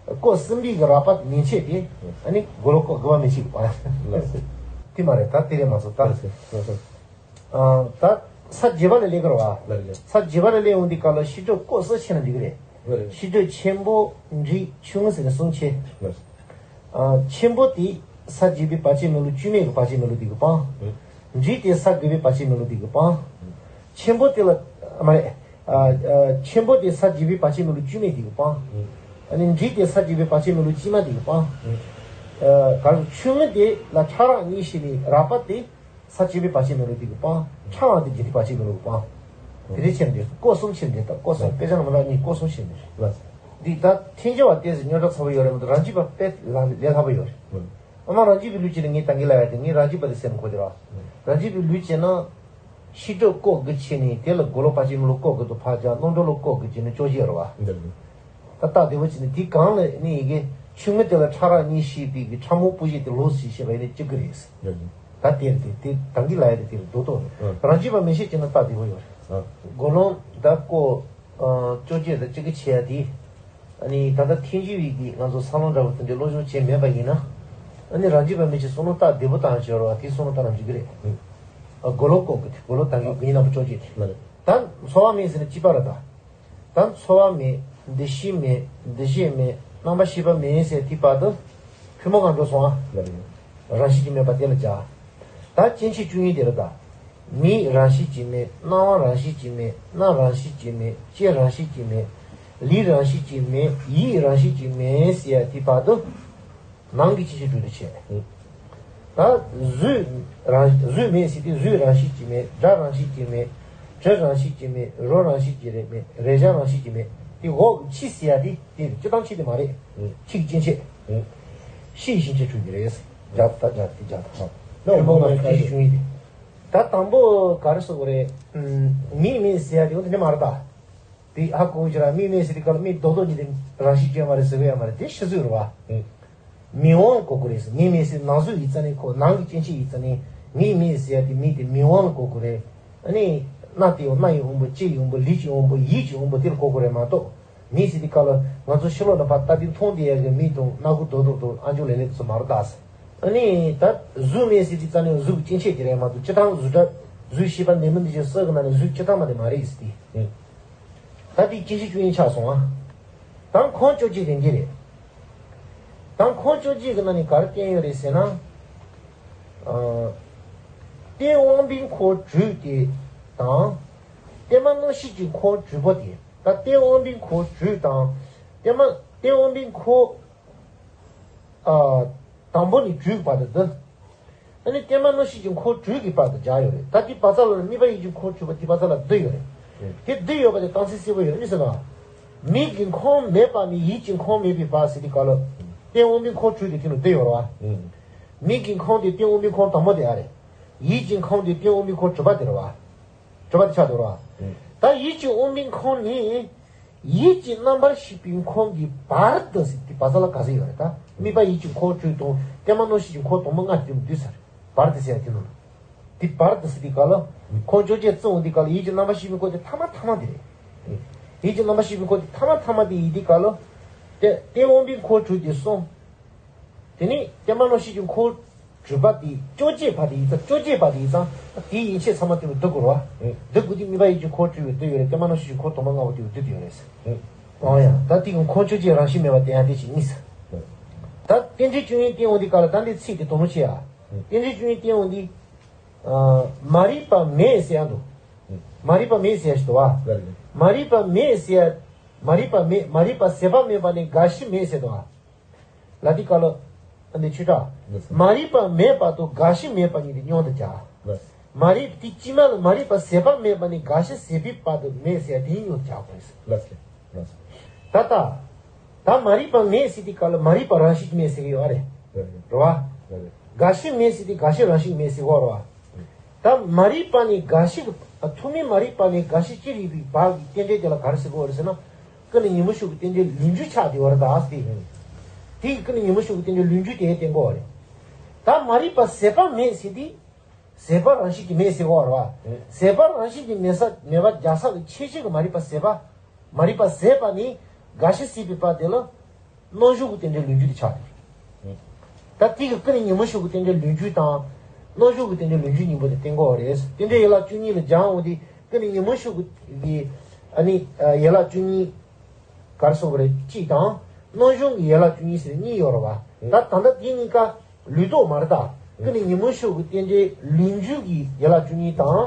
སྐོར་གསུམ་པའི་གི་རགས་པ་མན་ཆད་དེ། ཨ་ནི་གོ་ལོ་སྐོར་དགུ་པ་མན་ཆད་ཀྱི་སྤང་ཡང་། དེ་མ་རེད་ད་དེ་རེད་མ་སོང་ད། ད། ས་བརྒྱད་པ་ལ་སླེབས་ཀྱི་རེད་བ། ལགས་རེད། ས་བརྒྱད་པ་ལ་སླེབས་ཡོང་དུས་སྐབས་ལ་ཤེས་སྒྲིབ་ཀོ་གསུམ་ཕྱེ་ན་འགྲིག་གི་རེད། ལགས་རེད། ཤེས་སྒྲིབ་ཆེན་པོ་འབྲིང་ཆུང་ཟེར་ནས་གསུམ་ཕྱེ། ལགས་རེད། ཨ། ཆེན་པོ་དེ་ས་བརྒྱད་པའི་བར་ཆད་མེད་ལུགས་བཅུ་མེད་ཀྱི་བར་ཆད་མེད་ལུགས་དེ་གིས་སྤང་། ལགས། འབྲིང་དེ་ས་དགུ་པའི་བར་ཆད་མེད་ལུགས་དེ་གིས་སྤང་། ལགས། ཆེན་པོ་དེ་ལ། ཨ། མ་རེད། ཨ། ཨ། ཆེན་པོ་དེ་ས་བརྒྱད་པའི་བར་ཆད་མེད་ལུགས་བཅུ་མེད་དེ་གིས་སྤང་། ལགས། ཨ་ནི་འབྲིང་དེ་ས་བརྒྱད་པའི་བར་ཆད་མེད་ལུགས་དཀྱིལ་མ་དེ་གིས་སྤང་། ལགས། ཨ། ག་རེ། ཆུང་ངུ་དེ་ལ་ཕྲ་རགས་གཉིས་ཕྱེ་ནས་རགས་པ་དེ་ས་བཅུ་པའི་བར་ཆད་མེད་ལུགས་དེ་གིས་སྤང་། ཕྲ་བ་དེ་བརྒྱད་པའི་བར་ཆད་མེད་ལུགས་སྤང་། དེ་འདྲའི་ཕྱེ་ནས་ཀོ་གསུམ་ཕྱེ་ནས་ད་ཀོ་གསུམ། དཔེ་ཆ་ནང་མ་ལ་གཉིས་ཀོ་གསུམ་ཕྱེ་ནས། ལགས། འདི་ད་ཐེངས་གཅིག་པ་ཏོག་ཙམ་རྙོག་དྲ་ཚ་པོ་ཡོད་རེད་མ་གཏོགས་རང་རྒྱུད་པ་དཔེ་ལས་ལས་སླ་པོ་ཡོད་རེད། ལགས། ཨ་མ་རང་རྒྱུད་པའི་ལུགས་བྱས་ནས་ངས་ད་གིན་ལབ་ཡ་དེ་ངས་རང་རྒྱུད་པ་དེ་ཟེར་མི་གོ་དེ་ར། ལགས། རང་རྒྱུད་པའི་ལུགས་བྱས་ན། ཤེས་སྒྲིབ་ཀོ་དགུ་ཕྱེ་ནས་དེ་ལ་རྒོད་ལོག་བར་ཆད་མེད་ལུགས་ཀོ་དགུ་དུ་ཕར་སྦྱར། རྣམ་གྲོལ་ལུགས་ཀོ་དགུ་བྱས་ནས་བཅོ་བརྒྱད་རེད་བ། ལགས། ད་ལྟ་བདེ་བོ་བྱས་ནས་དེ་གང་ལ་ནི་ཡི་གེ་ཆུང་ངུ་དེ་ལ་ཕྲ་རགས་གཉིས་ཕྱེ་བའི་གི་ཕྲ་མོ་སྤུ་བཞི་དེ་ལོགས་སུ་ཕྱེ་བ་ཡིན་ན་གཅིག་གི་རེད། ལགས། ད་དེར་དེ་དེ་ད་གིན་ལབ་ཡ་དེ་དེར་རྡོ་ཏོ་རེད། ཨ། རང་རྒྱུད་པ་མི་ཤེས་ཀྱི་ན་ལྟ་བདེ་བོ་ཡོད་རེད། ཨ། རྒོད་ལོག་ད་ཀོ་ཨ། བཅོ་བརྒྱད་དང་གཅིག་གི་ཕྱེ་ཡ་དེ། ཨ་ནི་ད་ལྟ་ཐེངས་གཅིག་པའི་གི་ང་ཚོ་སང་ལོ་འདྲ་བོ་དེ་འདྲའི་སློབ་སྦྱོང་བྱས་མེད་པ་ཡིན་ན། ཨ་ནི་རང་རྒྱུད་པ་མི་ཤེས་སང་ལོ་ལྟ་བདེ་བོ་བཏང་བྱས་རོགས། དེ་སང་ལོ་ལྟ་རྣམས་འཇིག་གི་རེད། ཨ། རྒོད་ལོག་ཀོ་དགུ་དེ་རྒོད་ལོག་ད་གིན་ཡིན་ན་བཅོ་བརྒྱད་དེ། ལགས་རེད། ད་ཚོར་བ་མེད་ཟེར་ན་གཅིག་པ་རེད་ད། ད་ཚོར་བ་མེད། འདུ་ཤེས་མེད། འདུ་བྱེད་མེད། རྣམ་པར་ཤེས་པ་མེད་ཟེར་དེའི་བར་དུ་ཕུང་པོ་ལྔ་འགྲོ་སོང་ཨ། ལགས་རེད། རང་བཞིན་གྱིས་མེད་པ་དེ་ལ་སྦྱར། ད་སྐྱེ་མཆེད་བཅུ་གཉིས་དེ་རེད་ད། མིག་རང་བཞིན་གྱིས་མེད། རྣ་བ་རང་བཞིན་གྱིས་མེད། སྣ་རང་བཞིན་གྱིས་མེད། ལྕེ་རང་བཞིན་གྱིས་མེད། ལུས་རང་བཞིན་གྱིས་མེད། ཡིད་རང་བཞིན་གྱིས་མེད་ཟེར་ཡ་དེའི་བར་དུ། ནང་གི་སྐྱེ་མཆེད་དྲུག་དེ་བྱས། ད་གཟུགས་རང་གཟུགས་མེད་ཟེར་དུས་གཟུགས་རང་བཞིན་གྱིས་མེད། སྒྲ་རང་བཞིན་གྱིས་མེད། དྲི་རང་བཞིན་གྱིས་མེད། རོ་རང་བཞིན་གྱིས་རེད་མེད། རེག་བྱ་རང་བཞིན་གྱིས་མེད། དེ་འོག་ཕྱི་ཟེར་ཡ་དེ་དེ་སྤྱིར་བཏང་ཕྱི་དེ་མ་རེད། ཕྱི་གི་སྐྱེ་མཆེད། ཕྱི་ཡི་སྐྱེ་མཆེད་དྲུག་དེ་རེད། སྦྱར་ད་སྦྱར་དེ་སྦྱར་ད། ནོར་མོ་ནོར་ཁྱི་ཞིག་བྱུང་ཡིན་ཏེ། ད་དང་པོ་ག་རེ་ཟེར་དགོས་རེད། མིག་མེད་ཟེར་ཡ་དེ་འོ་དེ་འདྲ་མ་རེད་ད། དེ་ཧ་གོ་གི་ར། མིག་མེད་ཟེར་དུས་སྐབས་ལ་མིག་རྡོག་རྡོག་གཉིས་དེ་རང་བཞིན་ཅན་མ་རེད་ཟེར་གི་ཡོད་མ་རེད། དེ་ཕྱི་གཟུགས་རེད་བ། ཨུ། མིག་དབང་གོ་དགོས་རེད་ཟེར། མིག་མེད་ཟེར་ནང་གཟུགས་ཡིན་ཙང་ནས་ཁོ་ནང་གི་སྐྱེ་མཆེད་ཡིན་ཙང་ནས། མིག་མེད་ཟེར་ཡ་དེ་མིག་དེ་མིག་དབང་ལ་གོ་དགོས་རེད། ཨ་ནི་སྣ་དེ་ཡང་སྣ་ཡི་དབང་པོ། ལྕེ་ཡི་དབང་པོ། ལུས་ཀྱི་དབང་པོ། ཡིད་ཀྱི་དབང་པོ་དེ་ལ་གོ་དགོས་རེད་མ་གཏོགས། མིག་ཟེར་དུས་སྐབས་ལ་ང་ཚོ་ཕྱི་ལོགས་ལ་ཕར་ལྟ་དུས་མཐོང་བསྡད་ཡ་གི་མིག་དང་སྣ་ཁུག་རྡོག་རྡོག་དང་ཨ་མཆོག་ལེབ་ལེབ་ཚོ་མ་རེད་ད་ཟེར། ཨ་ནི་ད་གཟུགས་མེད་ཟེར་དུས་ཙང་ནས་གཟུགས་ཀྱི་སྐྱེ་མཆེད་དེ་རེད་མ་གཏོགས། སྤྱིར་བཏང་གཟུགས་སྒྲ་གཟུགས་ཤེས་པ་ནད་མུག་འདུ་བྱེད་སོགས་ཀྱི་ནང་ནས་གཟུགས་སྤྱིར་བཏང་མ་དེ་མ་རེད་ཟེར་ཏེ། ཨུ། ད་དེ་སྐྱེ་མཆེད་བཅུ་གཉིས་ཆགས་སོང་ཨ། ད་ཁོང་བཅོ་བརྒྱད་དེ་འདི་རེད། ད་ཁོང་བཅོ་བརྒྱད་ཀྱི་ནང་ནས་ག་རེ་བསྟན་ཡོད་རེད་ཟེར་ན། ཨ། རྟེན་དབང་པོའི་འཁོར་དྲུག་དེ་དང་། རྟེན་མ་རྣམ་ཤེས་ཀྱི་འཁོར་དྲུག་པོ་དེ། ད་རྟེན་དབང་པོའི་འཁོར་དྲུག་དང་། རྟེན་མ་རྟེན་དབང་པོའི་འཁོར། ཨ། དང་པོ་ནས་དྲུག་གི་བར་དུ་འདི། ཨ་ནི་རྟེན་མ་རྣམ་ཤེས་ཀྱི་འཁོར་དྲུག་གི་བར་དུ་སྦྱར་ཡོད་རེད། ད་དེ་བར་ཙམ་ལ་དམིགས་པ་ཡིད་ཀྱི་འཁོར་དྲུག་པོ་དེ་བར་ཙམ་ལ་བསྡུས་ཡོད་རེད། ཨུ། དེ་བསྡུས་ཡོད་པ་དེ་རྟགས་མཚན་གསལ་པོ་ཡོད་རེད། མིག་ཟེར་ན། མིག་གི་ཁོང་མེད་པ་ནས་ཡིད་ཀྱི་ཁོང་མེད་པའི་བར་ཟེར་དུས་སྐབས་ལ། རྟེན་དབང་པོའི་འཁོར་དྲུག་དེ་དེ་ལ་བསྡུས་ཡོད་རེད་བ། ཨུ། མིག་གི་ཁོང་དེ་རྟེན་དབང་པོའི་ཁོང་དང་པོ་དེ་ཨ་རེད། ཡིད་ཀྱི་ཁོང་དེ་རྟེན་དབང་པོའི་ཁོང་དྲུག་པ་དེ་རེད་བ། དྲུག་པ་དེ་ཆགས་འདུག་ར། ཨུ། ད་ཡིད་ཀྱི་དབང་པོའི་ཁོང་ནི། ཡིད་ཀྱི་རྣམ་པར་ཤེས་པའི་ཁོང་གི་བར་དུ་ཟེར་དེ་བར་ཙམ་ལ་ག་ཟེར་ཡོད་རེད་ད། དམིགས་པ་ཡིད་ཀྱི་འཁོར་དྲུག་དང་རྟེན་མ་རྣམ་ཤེས་ཀྱི་འཁོར་དང་པོ་ལྔ་དེ་བསྡུས་ཚར། བར་དུ་ཟེར་ཡ་དེ་ནོ། དེ་བར་དུ་ཟེར་དེ་ག་ལ། ཁོང་བཅོ་བརྒྱད་བརྩི་འོང་དེ་ག་ལ་ཡིད་ཀྱི་རྣམ་པར་ཤེས་པའི་འཁོར་དེ་ཐ་མ་ཐ་མ་དེ་རེད། ཡིད་ཀྱི་རྣམ་པར་ཤེས་པའི་འཁོར་དེ་ཐ་མ་ཐ་མ་དེ་ཡིན་དེ་ག་ལ། རྟེན་དབང་པོའི་འཁོར་དྲུག་དེ་གསུམ། དེ་ནས་རྟེན་མ་རྣམ་ཤེས་ཀྱི་འཁོར་དྲུག་པ་དེ་བཅོ་བརྒྱད་པ་དེ་ཡིན་ཙང་། བཅོ་བརྒྱད་པ་དེ་ཡིན་ཙང་དེའི་ཡན་ཆད་ཚང་མ་དེ་ལ་བསྡུ་དགོས་རེད་བ། ཨེ། བསྡུ་དགོས་དུས་དམིགས་པ་ཡིད་ཀྱི་འཁོར་དྲུག་པོ་བསྡུས་ཡོད་རེད། རྟེན་མ་རྣམ་ཤེས་ཀྱི་འཁོར་དང་པོ་ལྔ་པོ་དེ་ལ་བསྡུས་ཡོད་རེད། ཨེ། འོ་ཡ། ད་དེ་གི་ཁོང་བཅོ་བརྒྱད་རང་བཞིན་མེད་པར་བསྟན་ཡ་དེ་ཅིག་གཉིས། ད་རྟེན་འབྲེལ་བཅུ་གཉིས་བསྟན་འོང་དེ་ག་ལ། ད་འདི་ཚིག་དེ་དོགས་མོ་ཆེ་ཡ། རྟེན་འབྲེལ་བཅུ་གཉིས་བསྟན་འོང་དེ། ཨ། མ་རིག་པ་མེད་ཟེར་ཡ་འདུག་མ་རིག་པ་མེད་ཟེར་ཡ་ཞིག་འདུག་བ། མ་རིག་པ་མེད་ཟེར་ཡ། མ་རིག་པ་མེད། མ་རིག་པ་ཟད་པ་མེད་པ་ནི་རྒ་ཤི་མེད་ཟེར་འདུག་བ། ལ་དེ་ག་ལ། ཨ་ནི་ཆོས་གྲགས། ལགས་སོ། མ་རིག་པ་མེད་པ་དང་རྒ་ཤི་མེད་པ་གཉིས་དེ་མཉམ་དུ་སྦྱར། ལགས་སོ། མ་རིག་དེ་དཀྱིལ་མ་ལ་མ་རིག་པ་ཟད་པ་མེད་པ་ནས་རྒ་ཤི་ཟད་པའི་བར་དུ་མེད་ཟེར་ཡ་དེ་མཉམ་དུ་སྦྱར་དགོས་ཟེར། ལགས་སོ། ལགས་སོ། ད་ལྟ། ད་མ་རིག་པ་མེད་ཟེར་དུས་སྐབས་ལ་མ་རིག་པ་རང་བཞིན་གྱིས་མེད་ཟེར་གྱི་ཡོད་རེད། རེད་བ། རེད། རྒ་ཤི་མེད་ཟེར་དུས་རྒ་ཤི་རང་བཞིན་གྱིས་མེད་ཟེར་གྱི་ཡོད་རེད་བ། ད་མ་རིག་པ་ནས་རྒ་ཤི་གི། ཐོག་མའི་མ་རིག་པ་ནས་རྒ་ཤི་ཅི་རིགས་པའི་བར་གྱི་རྟེན་འབྲེལ་དེ་ལ་ག་རེ་ཟེར་གྱི་ཡོད་རེད་ཟེར་ན། ཀུན་ནས་ཉོན་མོངས་ཤུགས་ཀྱི་རྟེན་འབྲེལ་ལུགས་འབྱུང་ཆགས་བསྡད་ཡོད་རེད་ད་ཟེར་ཏེ། དེ་ཡི་ཀུན་ནས་ཉོན་མོངས་ཤུགས་ཀྱི་རྟེན་འབྲེལ་ལུགས་འབྱུང་དེ་བསྟན་གྱི་ཡོད་རེད། ད་མ་རིག་པ་ཟད་པ་མེད་ཟེར་དུས། ཟད་པ་རང་བཞིན་གྱིས་མེད་ཟེར་གྱི་ཡོད་རེད་བ། ཟད་པ་རང་བཞིན་གྱིས་མེད་ས་མེད་པ་རྒྱལ་ས་ཀྱི་ཁྱད་ཆོས་ཀྱི་མ་རིག་པ་ཟད་པ། མ་རིག་པ་ཟད་པ་ནི་རྒ་ཤི་ཟད་པའི་བར་དེ་ལ་རྣམ་གཞག་གི་རྟེན་འབྲེལ་ལུགས་འབྱུང་དེ་ཆགས་ཏེ། ད་དེ་གི་ཀུན་ནས་ཉོན་མོངས་ཤུགས་ཀྱི་རྟེན་འབྲེལ་ལུགས་འབྱུང་དང་ སྣང་གཞག་གི་རྟེན་འབྲེལ་ལུས་འབྱུང་གཉིས་པོ་དེ་བསྟན་དགོས་པ་རེད། རྟེན་འབྲེལ་ཡན་ལག་བཅུ་གཉིས་ལ་སྦྱར་འོང་དུས་ཀུན་ནས་ཉོན་མོངས་ཤུགས་ཀྱི་ཨ་ནི་ཡན་ལག་བཅུ་གཉིས་ག་རེ་ཟེར་དགོས་རེད། གཅིག་དང་། སྣང་གཞག་གི་ཡན་ལག་བཅུ་གཉིས་ཟེར་གཉིས་ཡོད་རེད་བ། ད་ད་ལྟ་དེ་གཉིས་ཀ་ལུགས་ལྡོག་མ་རེད་ད། ཀུན་ནས་ཉོན་མོངས་ཤུགས་ཀྱི་རྟེན་འབྲེལ་ལུས་འབྱུང་གི་ཡན་ལག་བཅུ་གཉིས་དང་།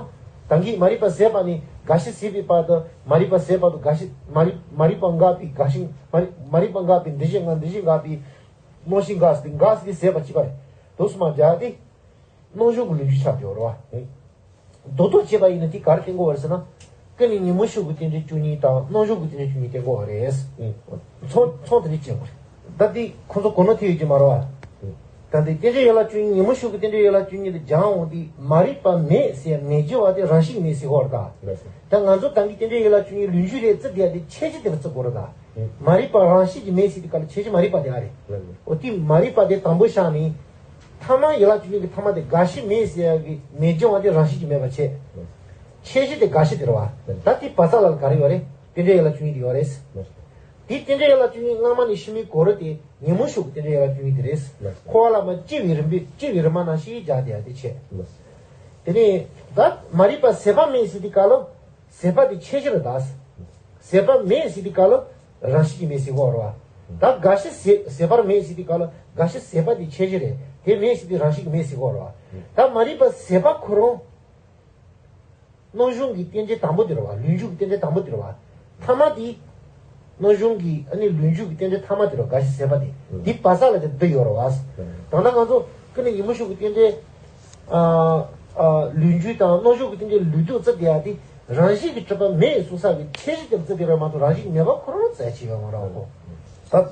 ད་གིན་མ་རིག་པ་ཟད་པ་ནས་རྒ་ཤི་ཟད་པའི་བར་དུ། མ་རིག་པ་ཟད་པ་དང་རྒ་ཤི། མ་རིག་མ་རིག་པ་འགགས་པའི་རྒ་ཤི། མ་རིག་མ་རིག་པ་འགགས་པའི་འདུ་ཤེས་འགགས། འདུ་ཤེས་འགགས་པའི་སྣང་ཤས་འགགས་ཟེར་ཏེ། འགགས་ཟེར་ཏེ་ཟད་པ་གཅིག་པ་རེད། དུས་གསུམ་མ་སྦྱར་ཏེ། སྣང་གཞག་གི་ལུས་འབྱུང་ཆགས་ཡོད་རེད་བ། རྡོག་རྡོག་བྱས་པ་ཡིན་ན་དེ་ག་རེ་བསྟན་དགོས་པ་རེད་ཟེར་ན། ཀུན་ནས་ཉོན་མོངས་ཤུགས་ཀྱི་རྟེན་འབྲེལ་བཅུ་གཉིས་དང་སྣང་གཞག་གི་རྟེན་འབྲེལ་བཅུ་གཉིས་བསྟན་དགོས་པ་རེད། མཚུངས་མཚུངས་དེ་འདྲ་བྱེད་དགོས་རེད། ད་དེ་ཁོང་ཚོ་གོ་ནོར་ཐེབས་ཡོད་ཀྱི་མ་རེད་བ། ད་དེ་རྟེན་འབྲེལ་ཡན་ལག་བཅུ་གཉིས། ཉོན་མོངས་ཤུགས་ཀྱི་རྟེན་འབྲེལ་ཡན་ལག་བཅུ་གཉིས་དེ་སྦྱར་འོང་དུས་མ་རིག་པ་མེད་ཟེར། མེད་འགྱུར་བ་དེ་རང་བཞིན་མེད་ཟེར་གོ་རེད་ད། ད་ང་ཚོ་ད་གིན་རྟེན་འབྲེལ་ཡན་ལག་བཅུ་གཉིས་ལུས་འབྱུང་རེད་བརྩི་བསྡད་ཡ་དེ་ཁྱད་གཞི་དེ་ལ་བརྩི་དགོས་རེད་ད། མ་རིག་པ་རང་བཞིན་གྱིས་མེད་ཟེར་དུས་སྐབས་ལ་ཁྱད་གཞི་མ་རིག་པ་དེ་ཨ་རེད། འོ་དེ་མ་རིག་པ་དེ་དང་པོ་བཞག་ནས། ཐ་མ་ཡན་ལག་བཅུ་གཉིས་ཀྱི་ཐ་མ་དེ་རྒ་ཤི་མེད་ཟེར་ཡ་གི་མེད་འགྱུར་བ་དེ་རང་བཞིན་གྱིས་མེད་པ་བྱས། ཁྱད་གཞི་དེ་རྒ་ཤི་དེ་རེད་བ། ད་དེ་བ་ཚ་ལ་ག་རེ་ཡོད་རེད། རྟེན་འབྲེལ་ཡན་ལག་བཅུ་གཉིས་དེ་ཡོད་རེད། དེ་རྟེན་འབྲེལ་ཡན་ལག་བཅུ་གཉིས་སྔ་མ་ནས་ཤེས་མིན་གོ་རེད་དེ། ཉོན་མོངས་ཤུགས་ཀྱི་རྟེན་འབྲེལ་ཡན་ལག་བཅུ་གཉིས་དེ་རེད། འཁོར་བ་ལ་མ་སྐྱེ་བའི་རིམ་པས། སྐྱེ་བའི་རིམ་པ་ནང་བཞིན་སྦྱར་བསྡད་ཡ་དེ་བྱས། དེ་ནས་ད་མ་རིག་པ་ཟད་པ་མེད་ཟེར་དུས་སྐབས་ལ། ཟད་པ་དེ་ཁྱད་གཞི་རེད་ད། ཟད་པ་མེད་ཟེར་དུས་སྐབས་ལ་རང་བཞིན་གྱིས་མེད་ཟེར་གོ་རེད་བ། ད་རྒ་ཤི་ཟད་ཟད་པ་མེད་ཟེར་དུས་སྐབས་ལ་རྒ་ཤི་ཟད་པ་དེ་ཁྱད་གཞི་རེད། དེ་མེད་ཟེར་དུས་རང་བཞིན་གྱིས་མེད་ཟེར་གོ་རེད་བ། ད་མ་རིག་པ་ཟད་པ་ཁོ་རང་སྣང་གཞག་གི་རྟེན་འབྲེལ་དང་པོ་དེ་རེད་བ། ལུས་འབྱུང་གི་རྟེན་འབྲེལ་དང་པོ་དེ་རེད་བ། ཐ་མ་དེ། སྣང་གཞག་གི་ཨ་ནི་ལུས་འབྱུང་གི་རྟེན་འབྲེལ་ཐ་མ་དེ་རེད་བ། རྒ་ཤི་ཟད་པ་དེ། དེ་བ་ཚ་ལ་དེ་འདི་ཡོད་རེད་བ། ད་ལྟ་ང་ཚོ་ཀུན་ནས་ཉོན་མོངས་ཤུགས་ཀྱི་རྟེན་འབྲེལ། ཨ། ཨ། ལུས་འབྱུང་དང་སྣང་གཞག་གི་རྟེན་འབྲེལ་ལུགས་ལྡོག་བརྩི་བསྡད་ཡ་དེ། རང་བཞིན་གྱིས་གྲུབ་པ་མེད་གསུངས་ས་གི་ཁྱད་གཞི་དེ་བརྩི་བསྡད་པ་མ་གཏོགས་རང་བཞིན་མེད་པ་ཁོ་རང་བཙལ་བྱས་ཡོད་མ་རེད་གོ། ད་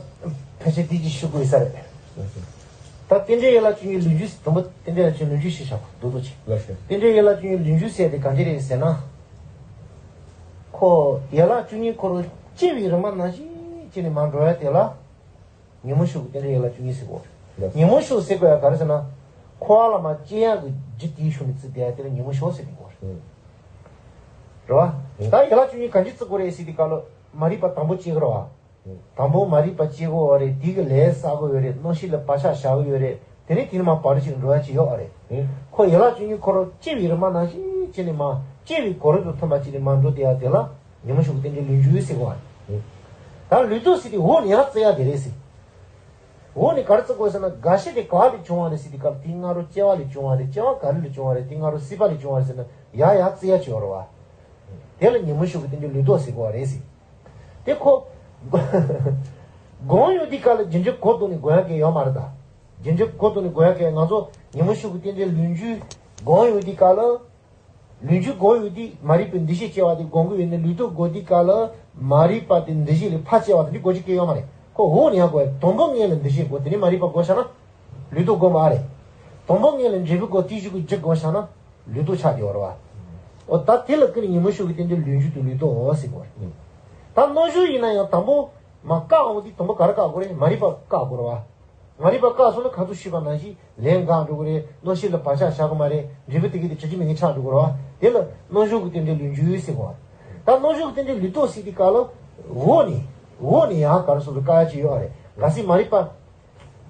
ཕལ་ཆེར་དེ་ཅིག་ཞུ་དགོས་ས་རེད། ད་རྟེན་འབྲེལ་ཡན་ལག་བཅུ་གཉིས་ལུས་འབྱུང་། དང་པོ་རྟེན་འབྲེལ་ཡན་ལག་བཅུ་གཉིས་ལུས་འབྱུང་ཞེས་བྱ་བ་རྡོག་རྡོག་བྱས། རྟེན་འབྲེལ་ཡན་ལག་བཅུ་གཉིས་ལུས་འབྱུང་ཟེར་དེ་གང་ཅི་རེད་ཟེར་ན། ཁོ་ཡན་ལག་བཅུ་གཉིས་ཁོ་རང་སྐྱེ་བའི་རིམ་པ་ནང་བཞིན་བྱས་ནས་མར་འགྲོ་ཡ་དེ་ལ། ཉོན་མོངས་ཤུགས་ཀྱི་རྟེན་འབྲེལ་ཡན་ལག་བཅུ་གཉིས་ཟེར་གོ། ཉོན་མོངས་ཤུགས་ཟེར་དགོས་ཡ་ག་རེ་ཟེར་ན། འཁོར་བ་ལ་མར་སྐྱེ་ཡག་གི་རྒྱུ་དེའི་ཤུགས་ནས་བརྩི་བསྡད་ཡ་དེ་ལ་ཉོན་མོངས་ཤུགས་ཟེར་གྱི་ཡོད་རེད། རེད་བ། ད་ཡན་ལག་བཅུ་གཉིས་གང་ཅི་བརྩི་དགོས་རེད་ཟེར་དུས་སྐབས་ལ་མ་རིག་པ་དང་པོ་སྐྱེ་གི་རེད་བ། དང་པོ་མ་རིག་པ་སྐྱེ་གི་ཡོད་རེད། དེ་གི་ལས་བསགས་གི་ཡོད་རེད། སྣང་ཤས་ལ་བག་ཆགས་བཞག་གི་ཡོད་རེད། དེ་ནས་དེ་ནས་མར་བར་ཆད་འགྲོ་ཡ་ཅིག་ཡོད་རེད། ཁོ་ཡན་ལག་བཅུ་གཉིས་ཁོ་རང་སྐྱེ་བའི་རིམ་པ་ནང་བཞིན་བྱས་ནས་མར་སྐྱེ་བའི་གོ་རིམ་དང་མཐུན་པ་བྱས་ནས་མར་འགྲོ་བསྡད་ཡ་དེ་ལ་ཉོན་མོངས་ཤུགས་ཀྱི་རྟེན་འབྲེལ་ལུས་འབྱུང་ཟེར་གོ་བ་རེད། ད་ལུགས་ལྡོག་ཟེར་དུས་འོག་ནས་ཡར་བརྩི་ཡ་དེ་རེད་ཟེར། འོག་ནས་ག་རེ་བརྩི་དགོས་ཟེར་ན། རྒ་ཤི་དེ་ག་ལས་བྱུང་བ་རེད་ཟེར་དུས་སྐབས་དེ་སྔ་རོ་སྐྱེ་བ་ལས་བྱུང་བ་རེད། སྐྱེ་བ་ག་རེ་ལས་བྱུང་བ་རེད། དེ་སྔ་རོ་སྲིད་པ་ལས་བྱུང་བ་རེད་ཟེར་ན་ཡར་ཡར་བརྩི་ཡ་ཅིག་ཡོད་རེད་བ། དེ་ལ་ཉོན་མོངས་ཤུགས་ཀྱི་རྟེན་འབྲེལ་ལུགས་ལྡོག་ཟེར་གོ་བ་རེད་ཟེར། དེ་ཁོ་སྒོམ་ཡོང་དུས་སྐབས་ལ་རྒྱུ་འབྲས་གོ་ཐུབ་ནས་སྒོམ་ཡག་གི་ཡོད་མ་རེད་ད། རྒྱུ་འབྲས་གོ་ཐུབ་ནས་སྒོམ་ཡག་གི། ང་ཚོ་ཉོན་མོངས་ཤུགས་ཀྱི་རྟེན་འབྲེལ་ལུས་འབྱུང་སྒོམ་ཡོང་དུས་སྐབས་ལ། ལུས་འབྱུང་སྒོམ་ཡོང་དུས་མ་རིག་པའི་འདུ་ཤེས་སྐྱེ་བ་དེ་སྒོམ་གྱི་ཡོད་ནས། ལུགས་ལྡོག་སྒོམ་དུས་སྐབས་ལ་མ་རིག་པ་དེ་འདུ་ཤེས་ལས་ཕར་སྐྱེ་བ་དེ་འདི་སྒོམ་རྒྱུ་གི་ཡོད་མ་རེད། ཁོ་འོག་ནས་ཡར་སྒོམ་ཡ། དང་པོ་སྔོན་ལ་འདུ་ཤེས་སྒོམ། དེ་ནས་མ་རིག་པ་སྒོམ་བཞག་ན་ལུགས་ལྡོག་སྒོམ་མ་རེད། དང་པོ་སྔོན་ལ་འབྲས་བུ་སྒོམ། དེའི་གཞུག་གུ་རྒྱུ་སྒོམ་བཞག་ན། ལུགས་ལྡོག་ཆགས་ཀྱི་ཡོད་རེད་བ། འོ་ད་དེ་ལ་ཀུན་ནས་ཉོན་མོངས་ཤུགས་ཀྱི་རྟེན་འབྲེལ་ལུས་འབྱུང་དང་ལུགས་ལྡོག་ཟེར་གོ་རེད། ད་སྣང་གཞག་ཡིན་ན་ཡང་དང་པོ་མར་བཀག་འོང་དུས་དང་པོ་ག་རེ་བཀག་དགོས་རེད། མ་རིག་པ་བཀག་དགོས་རེད་བ། མ་རིག་པ་བཀག་སོང་ན་ག་ཚོད་ཞུས་པ་ནང་བཞིན་ལས་འགག་འགྲོ་གི་རེད། སྣང་ཤས་ལ་བག་ཆགས་བཞག་གི་མ་རེད། འབྲས་བུ་དེ་གི་དེ་བྱ་རྒྱུ་མེད་མཁན་ཆགས་འགྲོ་གི་རེད་བ། དེ་ལ་སྣང་གཞག་གི་རྟེན་འབྲེལ་ལུས་འབྱུང་ཟེར་གོ་བ། ད་སྣང་གཞག་གི་རྟེན་འབྲེལ་ལུགས་ལྡོག་ཟེར་དུས་སྐབས་ལ་འོག་ནས་འོག་ནས་ཡང་ག་རེ་སོང་ཟེར་བཀག་ཡ་ཅིག་ཡོད་རེད། གལ་སྲིད་མ་རིག་པ།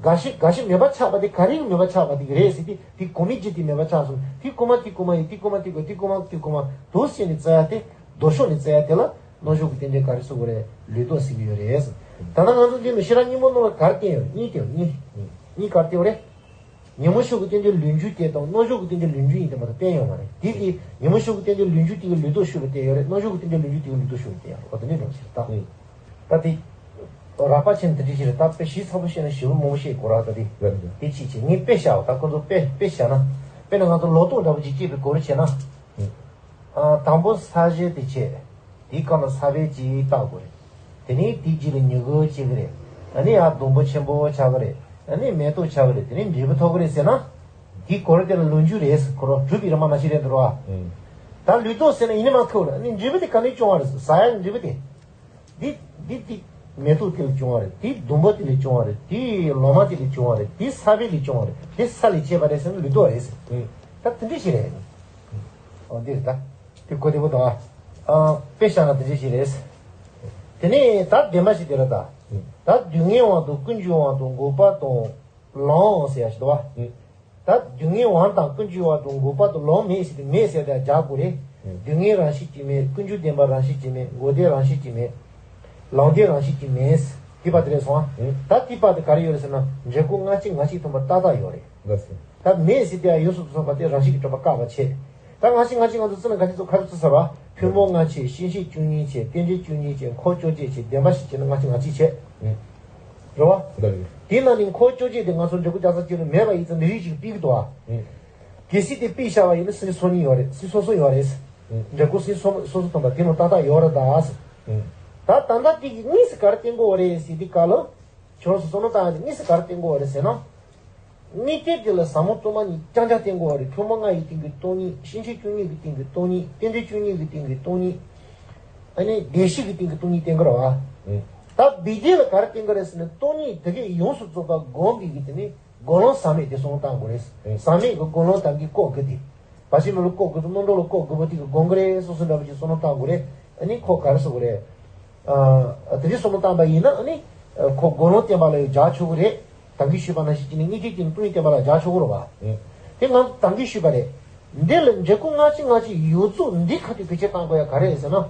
རྒ་ཤི་རྒ་ཤི་མེད་པ་ཆགས་པ་དེ་ག་རེ་མེད་པ་ཆགས་པ་དེ་རེད་ཟེར་ཏེ། དེ་གོང་མའི་རྒྱུ་དེ་མེད་པ་ཆགས་སོང་། དེ་གོང་མ་དེ་གོང་མ་ཡིན། དེ་གོང་མ་དེ་གོང་། དེ་གོང་མ་དེ་གོང་མ་འདུག་བྱས་ནས་བཙལ་ཡ་དེ། ལྡོག་ཕྱོགས་ནས་བཙལ་ཡ་དེ་ལ་སྣང་གཞག་གི་རྟེན་འབྲེལ་ག་རེ་ཟེར་དགོས་རེད། ལུགས་ལྡོག་ཟེར་གྱི་ཡོད་རེད། ད་ལྟ་ང་ཚོ་འདི་ནས་ཤེས་རབ་སྙིང་པོ་ནང་ལ་ག་རེ་བསྟན་ཡོད། གཉིས་བསྟན་ཡོད། གཉིས། གཉིས་ག་རེ་བསྟན་ཡོད་རེད། ཉོན་མོངས་ཤུགས་ཀྱི་རྟེན་འབྲེལ་ལུས་འབྱུང་དེ་དང་སྣང་གཞག་གི་རྟེན་འབྲེལ་ལུས་འབྱུང་ཡིན་དེ་མ་གཏོགས་བསྟན་ཡོད་མ་རེད། དེ་གི་ཉོན་མོངས་ཤུགས་ཀྱི་རྟེན་འབྲེལ་ལུས་འབྱུང་དེ་གི་ལུགས་ལྡོག་ཕྱོགས་ལ་བསྟན་ཡོད་རེད། སྣང་གཞག་གི་རྟེན་འབྲེལ་ལུས་འབྱུང་དེ་གི་ལུགས་ལྡོག་ཕྱོགས་ལ་བསྟན་ཡོད་རེད། འོ་དེ་འདྲའི་འགྲོ་ཞིག་ད། ད་དེ་རགས་པ་ཆེན་དེ་འདྲ་ཞིག་རེད། ད་དཔེ་ཞིབ་ཚགས་པོ་བཤད་ན་ཞེ་པོ་མང་པོ་བཤད་དགོས་ར། ད་དེ་ལབ་འདུག་དེ་ཅིག་བྱས། ངས་དཔེ་བཞག་པ། ད་ཁོ་ཚོ་དཔེ་དཔེ་བཞག་ན། དཔེར་ན་ང་ཚོ་ལོ་ཏོག་འདྲ་པོ་ཅིག་སྐྱེས་པའི་སྐོར་བྱས་ན། ཨ། དང་པོ་ས་གཞི་དེ་བྱས། དེའི་སྒང་ལ་ས་བོན་ཅིག་བཏགས་དགོས་རེད། དེ་ནས་དེའི་རྗེས་ལ་མྱུ་གུ་སྐྱེ་གི་རེད། ཨ་ནི་ཡར་སྡོང་པོ་ཆེན་པོ་ཆགས་གི་རེད། ཨ་ནི་མེ་ཏོག་ཆགས་གི་རེད། དེ་ནས་འབྲས་བུ་ཐོབ་གི་རེད་ཟེར་ན། དེའི་སྐོར་དེ་ལ་ལོ་རྒྱུས་རེད་ཟེར། ཁོ་རང་གྲུབ་པའི་རིམ་པ་ནང་བཞིན་རེད་འདུག་ར། ད་ལུས་ལྡོག་ཟེར་ན་ཡིན་ནི་མ་ཁེལ་ལ། ཨ་ནི་འབྲས་བུ་དེ་ག་ནས་བྱུང་བ་རེད་ཟེར། ཟ་ཡ་ལ་འབྲས་བུ་དེ། འདི་འདི་འདི་མེ་ཏོག་དེ་ལས་བྱུང་བ་རེད། དེ་སྡོང་པོ་དེ་ལས་བྱུང་བ་རེད། དེ་ལོ་མ་དེ་ལས་བྱུང་བ་རེད། དེ་ས་བོན་ལས་བྱུང་བ་རེད། དེ་ས་ལས་སྐྱེས་པ་རེད་ཟེར་ན་ལུས་ལྡོག་རེད་ཟེར། ད་དེ་འདྲ་ཞིག་རེད། ཨོ་འདི་རེད་ད། དེ་གོ་བདེ་པོ་འདུག་ཨ། ཨ། དཔེ་བཞག་ན་དེ་འདྲ་ཞིག་རེད་ཟེར། དེ་ནས་ད་བདེན་པ་ཞིག་དེ་རེད་ད། ད་སྡུག་བསྔལ་དབང་དང་ཀུན་འབྱུང་དབང་དང་འགོག་པ་དང་ལམ་ཟེར་ཡ་ཞིག་འདུག་ཨ། ད་སྡུག་བསྔལ་དབང་དང་ཀུན་འབྱུང་བ་དང་འགོག་པ་དང་ལོང་མེད་ཟེར་ཏེ་མེད་ཟེར་ཏེ་སྦྱར་དགོས་རེད། ཨུ། སྡུག་བསྔལ་རང་བཞིན་གྱིས་མེད། ཀུན་འབྱུང་བདེན་པ་རང་བཞིན་གྱིས་མེད། འགོག་བདེན་རང་བཞིན་གྱིས་མེད། ལོང་བདེན་རང་བཞིན་གྱིས་མེད། དེ་པ་དེ་རེད་སོང་ཨ། ཨུ། ད་དེ་པ་དེ་ག་རེ་ཡོད་རེད་ཟེར་ན་འབྲས་བུ་སྔ་ཕྱི་སྔ་ཕྱི་མཐུན་པ་ཏག་ཏག་ཡོད་རེད། ལགས་སོ། ད་མེད་ཟེར་ཏེ་ཡོངས་སུ་རྫོགས་པ་དེ་རང་བཞིན་གྱིས་གྲུབ་པ་བཀག་པ་བྱེད། ད་སྔ་ཕྱི་སྔ་ཕྱི་ང་ཚོ་རྩི་ན་ག་ཚོད་ཚོ་ག་ཚོད་རྩི་ས་བ། ཐུན་མོང་ལྔ་བྱས། ཤེས་བྱེད་བཅུ་གཉིས་བྱས། རྟེན་འབྲེལ་བཅུ་གཉིས་བྱས། འཁོར་བཅོ་བརྒྱད་བྱས། བདེན་པ་བཞི་བྱས་ན་སྔ་ཕྱི་སྔ་ཕྱི་བྱས། ཨུ། རེད་བ། ལགས་རེད། དེ་ནང་ནས་འཁོར་བཅོ་བརྒྱད་དེ་ང་ཚོ་འབྲས་བུ་བརྒྱ་རྩ་བརྒྱད་ལ་མེད་པ་ཡིན་ཙང་འདི་རིགས་ཅིག་ཕུད་ཀྱི་འདུག་བ། ཨུ། གལ་སྲིད་དེ་ཕུད་བཞག་པ་ཡིན་ན་སྲིད་སོ་གཉིས་ཡོད་རེད། སྲིད་སོ་སོ་ཡོད་རེད། ཨུ། འབྲས་བུ་སྲིད་སོ་སོ་སོ་མཐུན་པ་དེ་ནང་ཏག་ཏག་ཡོད་རེད་ད། ཨུ། ད་ད་ལྟ་དེ་གི་དངོས་སུ་ག་རེ་བསྟན་དགོས་རེད་ཟེར་དུས་སྐབས་ལ། ཁྱོད་རང་ཚོ་བསམ་བློ་བཏང་ཡ་དེ་དངོས་སུ་ག་རེ་བསྟན་དགོས་རེད་ཟེར་ན། དངོས་བསྟན་དེ་ལ་ཟབ་མོ་སྟོང་པ་ཉིད་རྐྱང་རྐྱང་བསྟན་དགོས་རེད། ཐུན་མོང་ལྔ་ཡི་སྟེང་གི་སྟོང་ཉིད། ཤེས་བྱེད་བཅུ་གཉིས་ཀྱི་སྟེང་གི་སྟོང་ཉིད། རྟེན་འབྲེལ་བཅུ་གཉིས་ཀྱི་སྟེང་གི་སྟོང་ཉིད། ཨ་ནི་བདེན་བཞི་གི་སྟེང་གི་སྟོང་ཉིད་བསྟན་དགོས་རེད་བ། ཨེ། ད་བི་དེ་ལ་ག་རེ་བསྟན་དགོས་རེད་ཟེར་ན་སྟོང་ཉིད་དེ་གས་ཡོངས་སུ་རྫོགས་པ་སྒོམ་པའི་གི་དེ་ནི་དགེ་སློང་ཟག་མེད་དེ་བསམ་བློ་བཏང་དགོས་རེད། ཨེ། ཟག་མེད་ཀྱི་དགེ་སློང་དང་གི་ལྐོག་གི་དེ། བ་ཕྱི་མ་ལ་ལྐོག་དགོས་ཚུལ། རྣམ་གྲོལ་ལ་ལྐོག་དགོས་པ་དེ་གི་སྒོམ་གི་རེད། སོ་སོ་འདྲ་པོ་ཅིག་བསམ་བློ་བཏང་དགོས་རེད། ཨ་ནི་ཁོ་ག་རེ་ཟེར་དགོས་རེད། ཨ་དེ་འདྲའི་བསམ་བློ་བཏང་པ་ཡིན་ན་ཨ་ནི་ཁོ་དགེ་སློང་བསྟན་པ་ལ་ཡང་སྦྱར་ཆོག་གི་རེད། ད་གིན་ཞུས་པ་ནང་བཞིན་བྱས་ནས་དངོས་བསྟན་དེ་ནི་སྟོང་ཉིད་བསྟན་པ་ལ་སྦྱར་ཆོག་གི་རེད་བ། ཨེ། དེ་ང་ཚོ་ད་གིན་ཞུས་པ་རེད། འདི་ལ་འབྲས་བུ་སྔ་ཕྱི་སྔ་ཕྱི་ཡོད་ཚུལ་འདི་ཁ་ཐུག་བེད་སྤྱོད་བཏང་དགོས་ཡ་ག་རེ་རེད་ཟེར་ན།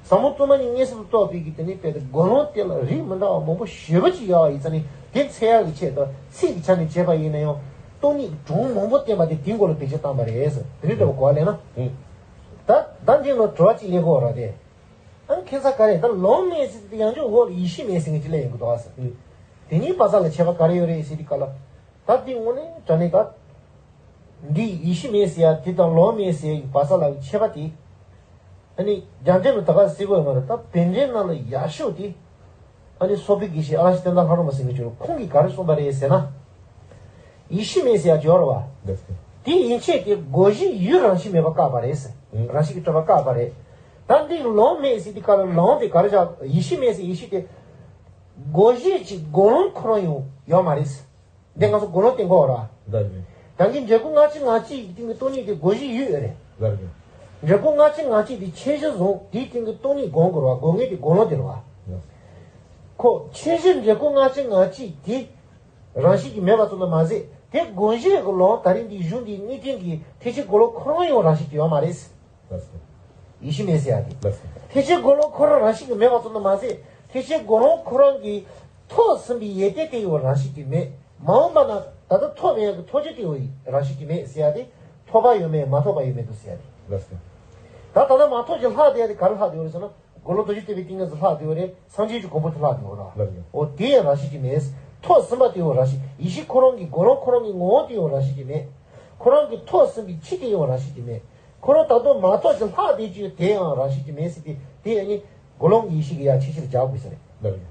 ཟབ་མོ་སྟོང་པ་ཉིད་མངོན་སུམ་དུ་རྟོགས་པའི་གི་དེ་ནི་དཔེ་དེ་དགེ་སློང་དེ་ལ་རིགས་མི་འདྲ་བ་མང་པོ་ཞེ་པོ་ཅིག་ཡོད་པ་ཡིན་ཙང་ནི་དེ་འཚོལ་ཡག་གི་ཆེད་དུ་ཚིག་གི་ཆ་ནས་བྱས་པ་ཡིན་ན་ཡང་སྟོང་ཉིད་གྲངས་མང་པོ་བསྟན་པ་དེ་དེའི་མགོ་ལ་བེད་སྤྱོད་བཏང་པ་རེད་ཟེར། དེ་འདྲའི་འདྲ་བ་གོ་བ་ལེན་ན། ཨེ། ད་ད་འདི་ལ་དྲི་བ་ཅིག་སླེབས་ཀྱི་ཡོད་རེད་དེ། ཨ་ཁྱད་མཚར་ག་རེ། ད་ལོང་མེད་ཟེར་དུས་ཡང་ཅིག་འོག་ལ་ཡེ་ཤེས་མེད་ཟེར་མཁན་ཅིག་སླེབས་ཡོང་གི་འདུག་ཨ་ཟེར། ཨེ། དེ་གཉིས་བར་ས་ལ་ཁྱད་པར་ག་རེ་ཡོད་རེད་ཟེར་དུས་སྐབས་ལ། ད་འདི་དངོས་གནས་དྲང་གནས་ད། འདི་ཡེ་ཤེས་མེད་ཟེར་ཡ་དེ་དང་ལོང་མེད་ཟེར་ཡའི་བར་ས་ལ་ཁྱད་པར་དེ། ཨ་ནི་རྒྱ་འགྲེལ་ལ་ད་ག་གཟིགས་དགོས་མ་རེད། ད་བཻ་ཌཱུརྱ་ནང་ལ་ཡག་ཤོས་དེ། ཨ་ནི་སོག་པོའི་དགེ་བཤེས་ཨ་ལ་ཤི་ཏན་ད་ལྷ་རམས་པ་ཟེར་མཁན་ཅིག་ཡོད་རེད། ཁོང་གིས་ག་རེ་གསུངས་པ་རེད་ཟེར་ན། ཡེ་ཤེས་མེད་ཟེར་ཡ་ཅིག་ཡོད་རེད་བ། དེ་ཡན་ཆད་དེ་སྒོ་བཞིའི་ཡུལ་རང་བཞིན་མེད་པ་བཀག་པ་རེད་ཟེར། ཨེ། རང་བཞིན་གྱིས་གྲུབ་པ་བཀག་པ་རེད། ད་འདི་ལོང་མེད་ཟེར་དུས་སྐབས་ལ་ལོང་དེ་ག་རེ་བཞག་ཡེ་ཤེས་མེད་ཟེར་ཡེ་ཤེས་དེ། སྒོ་བཞི་ཅིག་དགེ་སློང་ཁོ་རང་ཡང་ཡོད་མ་རེད། འདི་ང་ཚོ་དགེ་སློང་བསྟན་དགོས་ར། ལགས་རེད། ད་གིན་འབྲས་བུ་སྔ་ཕྱི་སྔ་ཕྱི་ཡི་སྟེང་གི་སྟོང་ཉིད་དེ་སྒོ་བཞི་ཡོད་རེད། ལགས་རེད། འབྲས་བུ་སྔ་ཕྱི་སྔ་ཕྱི་དེ་ཁྱད་གཞི་བཟུང་དེའི་སྟེང་གི་སྟོང་ཉིད་སྒོམ་དགོས་ར། སྒོམ་མཁན་དེ་དགེ་སློང་དེ་རེད་བ། ལགས། ཁོ་ཁྱད་གཞི་འབྲས་བུ་སྔ་ཕྱི་སྔ་ཕྱི་དེ་རང་བཞིན་གྱིས་མེད་པ་ཙམ་དུ་མ་ཟད་དེ་སྒོ་བཞིའི་ལོང་ད་རིང་འདིའི་གཞུང་འདིའི་དངོས་བསྟན་གྱི་ཐེག་ཆེན་དགེ་སློང་ཁོ་རང་ཡང་རང་བཞིན་གྱིས་ཡོད་མ་རེད། ལགས་སོ། ཡེ་ཤེས་མེད་ཟེར་ཡ་དེ། ལགས་སོ། ཐེག་ཆེན་དགེ་སློང་ཁོ་རང་རང་བཞིན་གྱིས་མེད་པ་ཙམ་དུ་མ་ཟད་ཐེག་ཆེན་དགེ་སློང་ཁོ་རང་གིས་ཐོབ་ཟིན་པའི་ཡོན་ཏན་དེ་ཡང་རང་བཞིན་གྱིས་མེད། མ་འོངས་པ་ན་ད་ལྟ་ཐོབ་མེད་ཡག་གི་ཐོབ་བྱ་དེ་ཡང་རང་བཞིན་གྱིས་མེད་ཟེར་ཡ་དེ། ཐོབ་པ་ཡོད་མེད་མ་ཐོབ་པ་ཡོད་མེད་དུ་ཟེར་ཡ་དེ། ལགས་སོ། ད་ད་ལྟ་མ་ཐོབ་ཅིང་ལྷག་བསྡད་ཡ་དེ་ག་རེ་ལྷག་བསྡད་ཡོད་རེད་ཟེར་ན། དགེ་སློང་རྡོ་རྗེ་ཐེག་པའི་ཏིང་ངེ་འཛིན་ལྷག་བསྡད་ཡོད་རེད། སངས་རྒྱས་ཀྱི་གོ་འཕང་དེ་ལྷག་བསྡད་ཡོད་རེད། ལགས་སོ། འོ་དེ་ཡང་རང་བཞིན་གྱིས་མེད། ཐོབ་ཟིན་པ་དེ་ཡང་རང་བཞིན། ཡེ་ཤེས་ཁོ་རང་གི་དགེ་སློང་ཁོ་རང་གི་ངོ་བོ་དེ་ཡང་རང་བཞིན་གྱིས་མེད། ཁོ་རང་གིས་ཐོབ་ཟིན་པའི་ཕྱིར་དེ་ཡང་རང་བཞིན་གྱིས་མེད། ཁོ་རང་ད་དུང་མ་ཐོབ་ཅིང་ལྷག་བསྡད་ཀྱི་ཡོད་དེ་ཡང་རང་བཞིན་གྱིས་མེད་ཟེར་ཏེ་དེ་ཡང་ནི་དགེ་སློང་གི་ཡེ་ཤེས་ཀྱི་ཡ་ཆེ་ཆེར་སྦྱར་དགོས་ས་རེད། ལགས་རེད།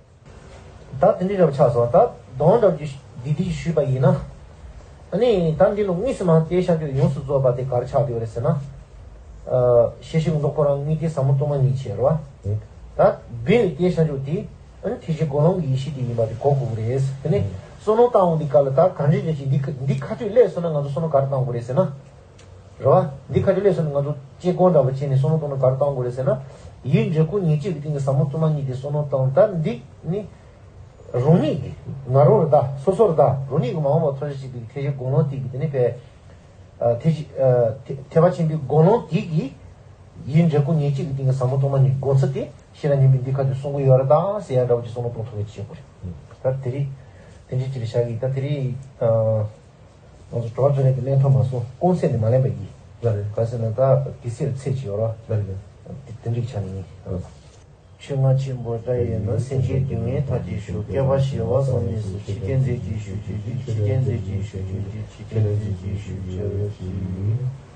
ད་དེ་འདྲའི་རབ་ཆགས་སོང་། ད་དོན་དག་གི་འདི་འདི་ཞུས་པ་ཡིན་ན། ཨ་ནི་ད་འདི་ལ་དངོས་སུ་མ་དེ་བྱང་ཆུབ་ཡོངས་སུ་རྫོགས་པ་དེ་ག་རེ་ཆགས་བསྡད་ཡོད་རེད་ཟེར་ན། ཨ་ཤེས་བྱའི་མདོ་ཁོ་རང་དངོས་བསྟན་ཟབ་མོ་སྟོང་པ་ཉིད་ཆེ་རེད་བ། ད་བོད་ལ་དེ་བྱང་ཆུབ་དེ་ཨ་ནི་ཐེག་ཆེན་དགེ་སློང་གི་ཡེ་ཤེས་དེ་ཡིན་པ་དེ་གོ་དགོས་ཀྱི་རེད། དེ་ནས་བསམ་བློ་བཏང་འོང་དུས་སྐབས་ལ་ད་གང་འདྲ་འདྲ་ཞིག་འདི་འདི་ཁ་ཐུག་སླེབས་སོང་ན་ང་ཚོ་བསམ་བློ་ག་རེ་བཏང་དགོས་རེད་ཟེར་ན། རེད་བ། འདི་ཁ་ཐུག་སླེབས་སོང་ན་ང་ཚོ་དཔྱད་སྒོམ་འདྲ་པོ་བྱས་ནས་བསམ་བློ་གཏོང་ན་ག་རེ་གཏོང་དགོས་རེད་ཟེར་ན། ཡུལ་འབྲས་བུ་ཉེར་གཅིག་གི་སྟེང་གི་ཟབ་མོ་སྟོང་པ་ཉིད་དེ་བསམ་བློ་བཏང་། ད་འདི་ནི་རང་ཉིད་ཀྱི་ང་རང་རེད་ད། སོ་སོ་རེད་ད། རང་ཉིད་ཀྱི་མ་འོངས་པ་ཐོབ་བྱ་ཞིག་ཏུ་ཐེག་ཆེན་དགེ་སློང་དེ་གི་དེ་ནི་བས། ཨ་ཐེག་ཆེ་ཨ་ཐེག་ཐེག་པ་ཆེན་པོའི་དགེ་སློང་དེ་གི་ཡུལ་འབྲས་བུ་ཉེར་གཅིག་གི་སྟེང་གི་ཟབ་མོ་སྟོང་པ་ཉིད་སྒོམ་ཚུལ་དེ་ཤེས་རབ་སྙིང་པོས་འདི་ཁ་ཐུག་གསུང་གི་ཡོད་རེད་ད་ཟེར་ཡ་འདྲ་པོ་ཅིག་བསམ་བློ་གཏོང་ཐུབ་པའི་ཆེད་དུ་རེད། ད་དེ་རིང་དེ་འདྲའི་ཅིག་བཞག་གི། ད་དེ་རིང་ཨ། ང་ཚོ་དྲི་བ་དྲིས་ལན་དེ་ལེན་ཐུབ་མ་སོང་། གོང་ཚད་ནས་མ་ལེན་པ་ཡིན། ལགས་རེད། ག་ཟེར་ན་ད་དུས་ཚོད་ཚད་ཅིག་ཡོད་ར། ལགས་རེད། དེ་དེ་འགྲིག་ཆ་ནས་ཡིན། ལགས། ཆོས་ལྔ་ཆེན་པོ་ལྟར་ཡིན་ན། སེམས་ཅན་སྡུག་བསྔལ་ཐར་གྱིས་ཤོག་སྐྱོབ་པ་ཞི་བ་བསམ་ནས་སུ། ཆོས་ཀྱི་མཛོད་ཅིག་ཞུ་བྱེད་ཅིག་ཆོས་ཀྱི་མཛོད་ཅིག་ཞུ་བྱེད་ཅིག་ཆོས་ཀྱི་མཛོད་ཅིག་ཞུ་བྱེད་ཅིག